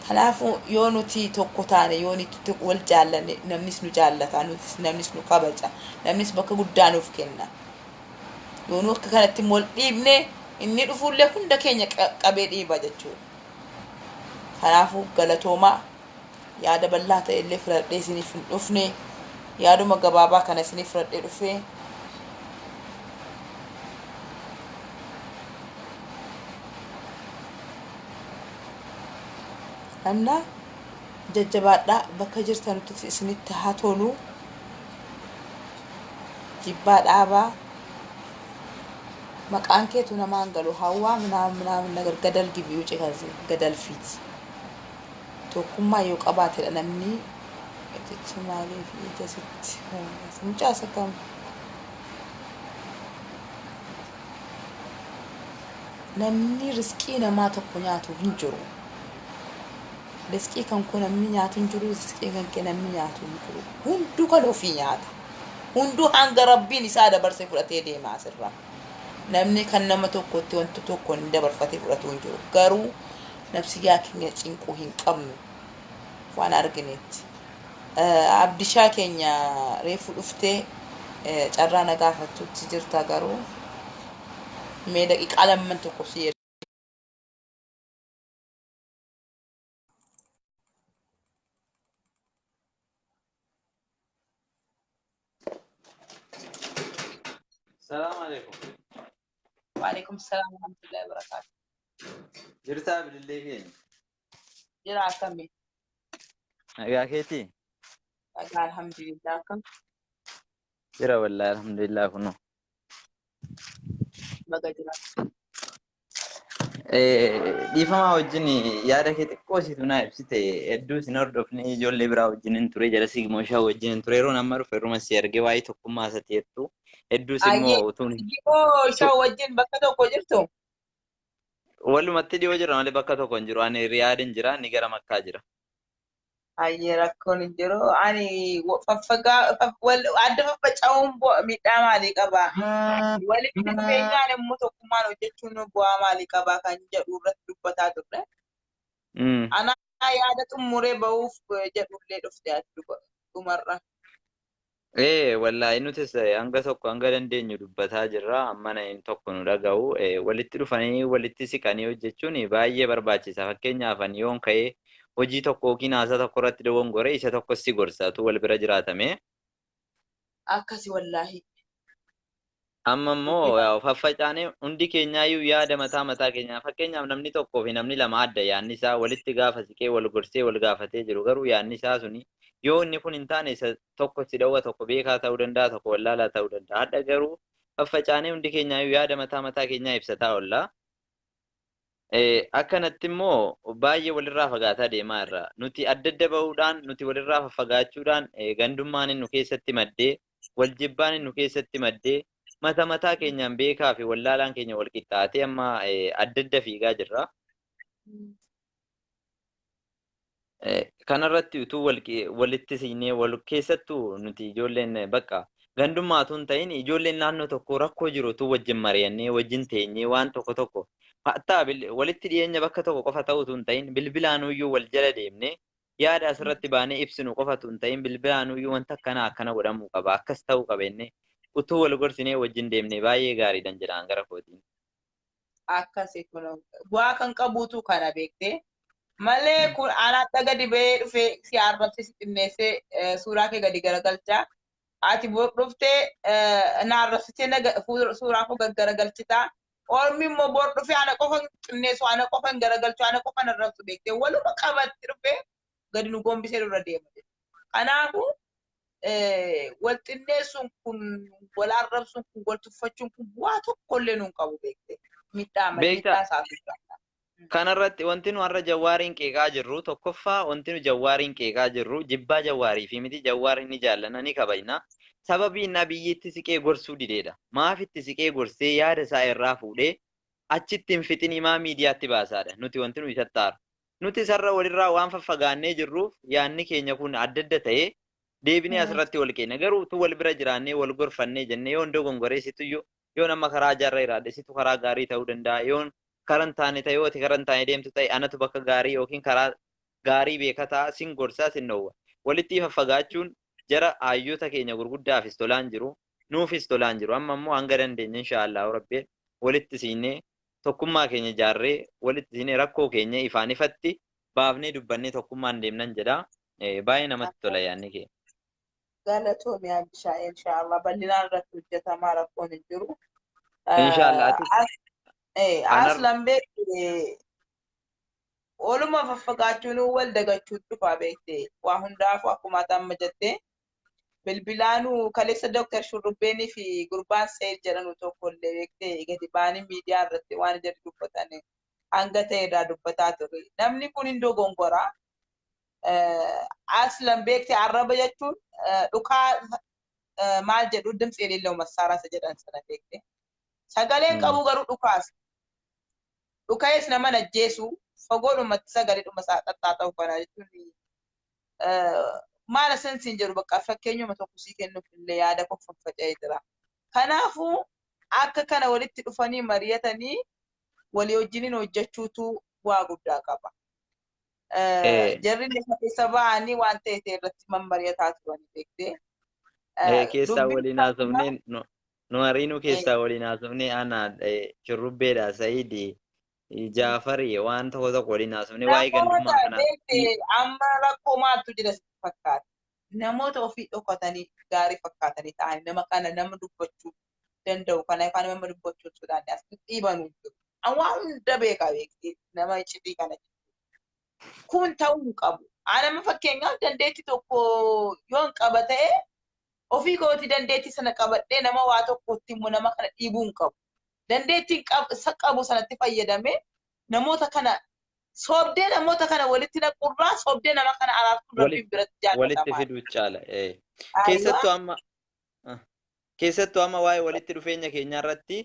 Kanaafuu yoo nuti tokko taane, yoo nuti wal jaallanne, namnis nu jaallata, nutis namnis nu kabaja, namnis bakka guddaa nuuf kenna. Yoo nu akka kanatti wal dhiibne, inni dhufullee hunda keenya qabee dhiiba jechuudha. Kanaafuu galatoomaa, yaada bal'aa ta'e illee filadhee isiniif hin dhufne, yaaduma gabaabaa kana isiniif filadhee dhufee. Anna jajjabaadhaa, bakka jirtanutti isinitti haa tolu. Jibbaa dhaabaa. Maqaan keetu namaan galu hawwaa ምናምን ምናምን ነገር ገደል ግቢ ውጭ ከዚህ ገደል ፊት። Tokkummaa yoo qabaatedha namni itichi maaliif ija sitti mucaa isa kam namni riskii namaa tokko nyaatu hin jiru. Riskii kan koo namni nyaatu hin jiru, riskii kan kee namni nyaatu hin jiru. Hunduu kan ofii nyaata. Hunduu hanga Rabbiin isaa dabarsee fudhatee deema asirraa. Namni kan nama tokkotti wanta tokko hin dabarfatee fudhatu hin jiru. Garuu nafsiyyaa keenya cinquu hin qabnu waan arginetti. Abdishaa keenya, reefu dhuftee carraa na gaafattutti jirta, garuu mee daqiiqaa lamman tokko si Salaam alaikum. Waalaikum salaam warahmatullahi wabarakatuh. Jirtaa bilillee keenya? Jira, akkamii? Nagaa keetii? Nagaa, alhamdulillah, akkam? Jira wallahi, alhamdulillah kunoo. Baga jira. Dhiifamaa wajjin yaada kee xiqqoo situ naa ibsite. Hedduu sin hordofne, ijoollee biraa wajjin hin ture, jala Sigmooshaa wajjin hin ture. Yeroon amma dhufe irruma si argee waa'ee tokkummaa isa teettu hedduus immoo utuun Sigmoo Shaa wajjin bakka tokko jirtu? Walumatti dhiyoo jira malee bakka tokko hin jiru. Ani Riyaadin jira, inni gara Makkaa jira. Ayyee, rakkoon hin jiru. Ani faffagaa adda faffaca'uun miidhaa maalii qaba? Walitti dhufeenyaan immoo tokkummaan hojjechuun bu'aa maalii qaba kan jedhu irratti dubbataa turre. Ana yaada xumuree bahuuf jedhullee dhufte ati dhumarra. Ee wallaahi, nutis hanga tokko hanga dandeenyu dubbataa jirra. Amma namni tokko nu dhaga'u. Walitti dhufanii walitti siqanii hojjechuun baay'ee barbaachisa. Fakkeenyaaf ani yoon ka'ee hojii tokko yookiin haasaa tokko irratti dogongore, isa tokkos si gorsa utuu wal bira jiraatamee. Akkasi wallaahi. Amma immoo faffacaanee hundi keenyaayyuu yaada mataa mataa keenyaa, fakkeenyaaf namni tokkoo fi namni lama adda yaadni isaa, walitti gaafa siqee wal gorsee wal gaafatee jiru garuu yaadni isaa suni yoo inni kun hin taane isa tokko si dhowwa, tokko beekaa ta'uu danda'a, tokko wallaalaa ta'uu danda'a. Hadha garuu faffacaanee hundi keenyaayyuu yaada mataa mataa keenyaa ibsataa oolla. Akkanatti immoo baay'ee walirraa fagaataa deemaa irra. Nuti adda adda bahuudhaan, nuti walirraa faffagaachuudhaan, gandummaan nu keessatti maddee, wal jibbaan nu keessatti maddee, mata mataa keenyaan beekaa fi wallaalaan keenya wal qixxaatee amma adda adda fiigaa jirra. Kanarratti utuu walitti siinee wal keessattuu nuti ijoolleen bakka gandummaa utuu hin ta'in, ijoolleen naannoo tokko rakkoo jiru utuu wajjin mari'annee wajjin teenyee waan tokko tokko hattaa walitti dhiyeenya bakka tokko qofa ta'uu utuu hin ta'in, bilbilaanuyyuu wal jala deemnee yaada asirratti baanee ibsinu qofa utuu hin ta'in, bilbilaanuyyuu wanta akkanaa akkana godhamuu qaba, akkas ta'uu qaba jennee utuu wal gorsinee wajjin deemnee baay'ee gaariidhaan jedhaan gara kootiin. Akkasi kun bu'aa kan qabuutu kana beektee malee kun anaatti gadi ba'ee dhufee si arrabsee si xinneessee suuraa kee gadi garagalchaa. Ati dhuftee na arrabsitee suuraa koo gaggaragalchitaa. Ormi immoo bor dhufee ana qofa xinneessu, ana qofa hin garagalchu, ana qofa hin arrabsu beektee waluma qabatti dhufee gadi nu gombisee dura deema. Kanaafuu wal xinneessuun kun, wal arrabsuun kun, wal tuffachuun kun bu'aa tokkollee nuun qabu beektee. Miidhaa malee miidhaa isaa guddaa. Kanarratti wanti nu har'a Jawwaariin qeeqaa jirru tokkoffaa wanti nu Jawwaariin qeeqaa jirru jibbaa Jawwaarii fi miti Jawwaariin ni jaallanna ni kabajna. Sababiin Abiyyiitti siqee gorsuu dideedha. Maaf itti siqee gorsee yaada isaa irraa fuudhee achitti hin fixin himaa miidiyaatti baasaadha. Nuti wanti nu isatti aaru. Nuti isarra walirraa waan faffagaannee jirruuf yaadni keenya kun adda adda ta'ee deebinee asirratti wal keenya. Garuu utuu wal bira jiraannee wal gorfannee jennee yoon dogongoree situyyuu yoon amma karaa jaarra jiraadhe situ karaa gaarii ta'uu danda'a. Yoon karan taane ta'e yoo ati karan taane deemtu ta'e anatu bakka gaarii yookiin karaa gaarii beekataa sin gorsaa sin dhowwa. Walitti faffagaachuun jara hayyoota keenya gurguddaafis tolaan jiru nuufis tolaan jiru. Amma immoo hanga dandeenye inshaallah rabbee walitti siinee tokkummaa keenya ijaarree walitti siinee rakkoo keenya ifaan ifatti baafnee dubbannee tokkummaan deemnan jedha. Baay'ee namatti tola yaadni kee. Galatoomi Abishaa inshaallah bal'inaan irratti hojjetamaa rakkoon hin jiru. Inshaallah atis Aslan beekte oluma faffagaachuun wal dagachuun dhufa beekte waa hundaafuu akkuma amma jettee bilbilaanuu kaleessa Dooktar Shurrubbeenii fi gurbaan Seer jedhanu tokkollee beekte gadi ba'anii miidiyaa irratti waan jarri dubbatan hanga ta'e irraa dubbataa ture. Namni kun hin dogongoraa. Aslan beekte arraba jechuun dhukaa maal jedhu dimtsi የሌለው መሳሪያ isa jedhan sana beekte. Sagaleen qabu garuu dhukaas. Dhukaas nama ajjeesu fagoodhumatti sagaleedhuma isaa xaxxaa kana jechuun maal asensiin jedhu bakka fakkeenyuma tokko sii kennuuf illee yaada koo faffaca'ee jira. Kanaafuu akka kana walitti dhufanii mari'atanii walii wajjiniin hojjechuutu bu'aa guddaa qaba. Jarri lafa keessa ba'anii waan ta'e irratti mammari'ataa turan beektee. Keessaa waliin haasofnee nu hariinuu keessaa waliin haasofnee ana Shurrubbeedha Sa'iidi Jaafarii waan tokko tokko waliin haasofnee waa'ee gandummaa kana. Amma rakkoo maaltu jira sitti fakkaata? Namoota ofii dhokatanii gaarii fakkaatanii ta'anii nama kana nama dubbachuu danda'u kana yookaan nama dubbachuu sodaanne as dhiibanuu jiru. Waan hunda beekaa beektee nama iccitii kana. Kun ta'uu hin qabu. Anama fakkeenyaaf dandeettii tokko yoon qaba ta'e ofii kootii dandeettii sana qabadhee nama waa tokkotti immoo nama kana dhiibuu hin qabu. Dandeettiin qabu sanatti fayyadamee namoota kana soobdee namoota kana walitti naqurraa soobdee nama kana araarsuun rabbiin biratti jaallatama. Walitti fiduu caala. Keessattuu amma waa'ee walitti dhufeenya keenya irratti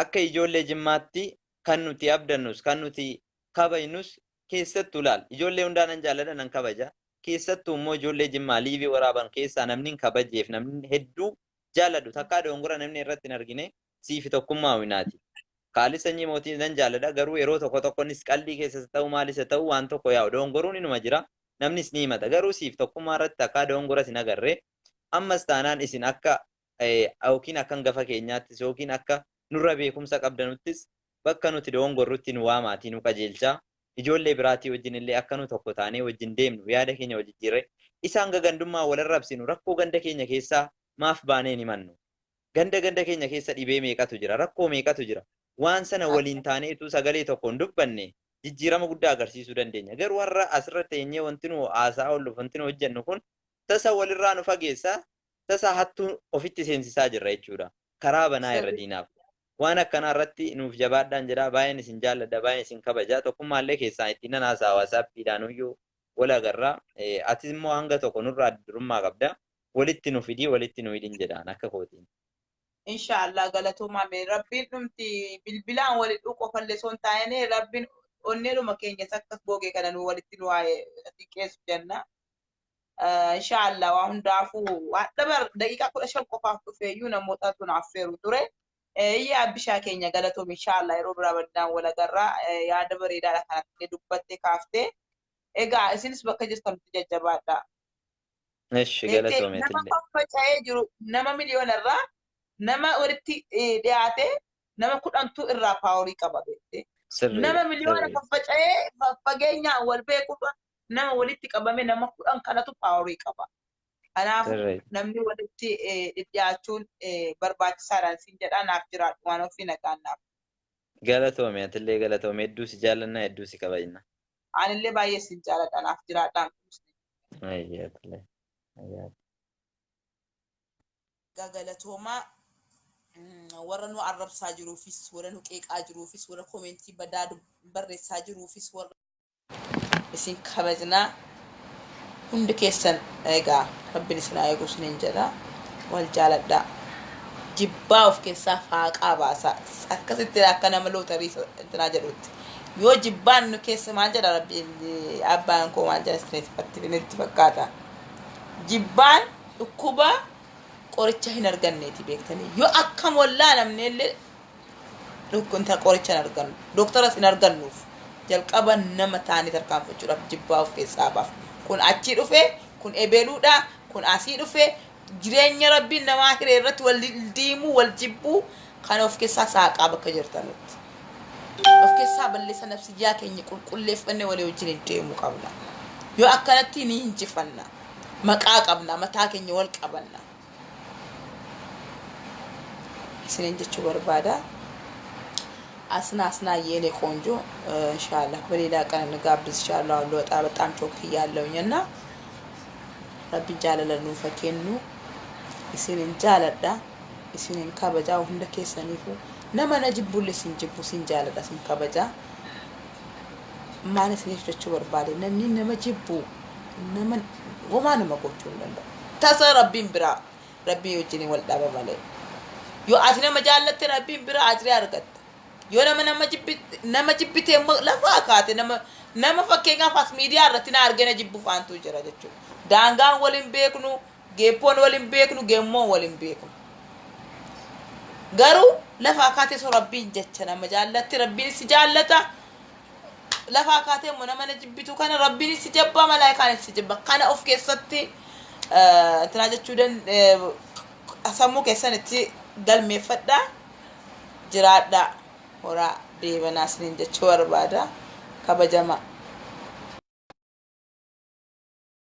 akka ijoollee Jimmaatti kan nuti abdannus kan nuti kabajnus keessattuu laal ijoollee hundaa nan jaalladha nan kabaja. Keessattuu immoo ijoollee Jimmaa liivii waraaban keessaa namni hin kabajeef namni hedduu jaalladhu takkaa dogongora namni irratti hin argine siifi tokkummaa winaati. Kaalis sanyii mootii nan jaalladha garuu yeroo tokko tokkonis qallii keessas ta'u maalis haa ta'u waan tokko yaa'u dogongoruun inuma jira namnis ni himata garuu siif tokkummaa irratti takkaa dogongora sin agarree ammas taanaan isin akka yookiin akka hangafa keenyaattis yookiin akka nurra beekumsa qabdanuttis bakka nuti dogongorrutti nu waamaatii nu qajeelchaa. Ijoollee biraatii wajjin illee akka nu tokko taanee wajjin deemnu yaada keenya wal jijjiirree isaan gandummaa wal arrabsinu rakkoo ganda keenya keessaa maaf baanee hin himannu. Ganda ganda keenya keessa dhibee meeqatu jira rakkoo meeqatu jira waan sana waliin taaneetu sagalee tokkoon dubbanne jijjiirama guddaa agarsiisuu dandeenya. Garuu warra asirra teenyee wanti nu haasaa oolluuf wanti nu hojjennu kun tasa walirraa nu fageessaa tasa hattuu ofitti seensisaa jirra jechuudha. Karaa banaa irra diinaaf. Waan akkanaa irratti nuuf jabaadhaan jedhaa baay'een isin jaalladha baay'een isin kabaja tokkummaallee keessaa ittiin nan haasaa waasaappiidhaan iyyuu wal agarraa atis immoo hanga tokko nurraa durummaa qabda walitti nu fidii walitti nu hidhin jedhaan akka kootiin. Inshaallah galatoomaa mee rabbiin dhumti bilbilaan walitti dhuu qofallee osoo hin taane rabbiin onneedhuma keenyas akkas googee kana nu walitti nu xiqqeessu jenna. Inshaallah waa hundaafuu hadha daqiiqaa 15 qofaaf dhufeeyyuu namoota tun affeeru ture. Iyya Abishaa keenya galatoom inshaallah yeroo biraa bal'inaan wal agarraa yaada bareedaadha kanatti dubbattee kaaftee. Egaa isinis bakka jirtanitti jajjabaadha. Eshi galatoomeetillee. Nama faffaca'ee jiru nama miliyoonarraa nama walitti dhiyaate nama 10tu irraa paaworii qaba beektee. Nama miliyoona faffaca'ee faggeenyaan wal beekuudha nama walitti qabame nama 10 kanatu paaworii qaba. Kanaaf namni walitti dhiyaachuun barbaachisaadhaan siin jedhaa naaf jiraadhu waan ofii nagaan naaf. Galatoome, atillee galatoome, hedduu si jaallanna, hedduu si kabajna. Anillee baay'ee sin jaaladha, naaf jiraadhaan. Ayyee, atillee. Ayyee. Galatoomaa warra nu arrabsaa jiruufis, warra nu qeeqaa jiruufis, warra comment badaa barreessaa jiruufis, warra isin kabajnaa hundi keessan. Egaa Rabbiin isin haa eegu isiniin jedha. Wal jaaladhaa. Jibbaa of keessaa faaqaa baasaa. Akkasitti akka nama lootarii intinaa jedhutti. Yoo jibbaan nu keessa, maal jedha Rabbiin, abbaan koo maal jedha isinitti fakkaata? Jibbaan dhukkuba qoricha hin arganneeti beektanii. Yoo akkam wallaalamne illee dhukkunta qoricha hin argannu. Dooktaras hin argannuuf. Jalqaba nama taanii tarkaanfachuudhaaf jibbaa of keessaa baaf. Kun achi dhufe, kun ebeluudha, kun asii dhufe, jireenya Rabbiin namaa hiree irratti wal diimuu, wal jibbuu kan of keessaa saaqaa bakka jirtanutti. Of keessaa balleessa, nafsiyyaa keenya qulqulleeffannee walii wajjin deemuu qabna. Yoo akkanatti ni injifanna. Maqaa qabna, mataa keenya wal qabanna. Isiniin jechuu barbaada. አስና አስና የኔ ቆንጆ ኢንሻአላህ በሌላ ቀን እንጋብዝሻለሁ። አሁን ልወጣ በጣም ቾክያለሁኝ እና Rabbiin jaalala nuuf haa kennu. Isinin jaaladha. Isinin kabajaa hunda keessaniifuu, nama na jibbullee sin jibbu, sin jaaladha, sin kabajaa. Maal isiniif jechuu barbaade? Namni nama jibbu nama homaa nama gochuu hin danda'u. Tasa Rabbiin biraa Rabbiin wajjin wal dhaba malee. Yoo ati nama jaallatte Rabbiin biraa ajrii argatta. Yoo nama jibbite immoo lafaa kaate nama fakkeenyaaf as miidiyaa irratti na argee na jibbu faantu jira jechuudha. Daangaan wal hin beeknu, geeppoon wal hin beeknu, geemmoon wal hin beeknu. Garuu lafaa kaatee so Rabbiin jecha nama jaallatti, Rabbiin si jaallata. Lafaa kaatee immoo nama na jibbitu kana Rabbiin si jabba, malaayikaan si jibba. Kana of keessatti intinaa jechuu sammuu keessan itti galmeeffadhaa, jiraadhaa, horaa deebanaa isiniin jechuu barbaada. Kabajama.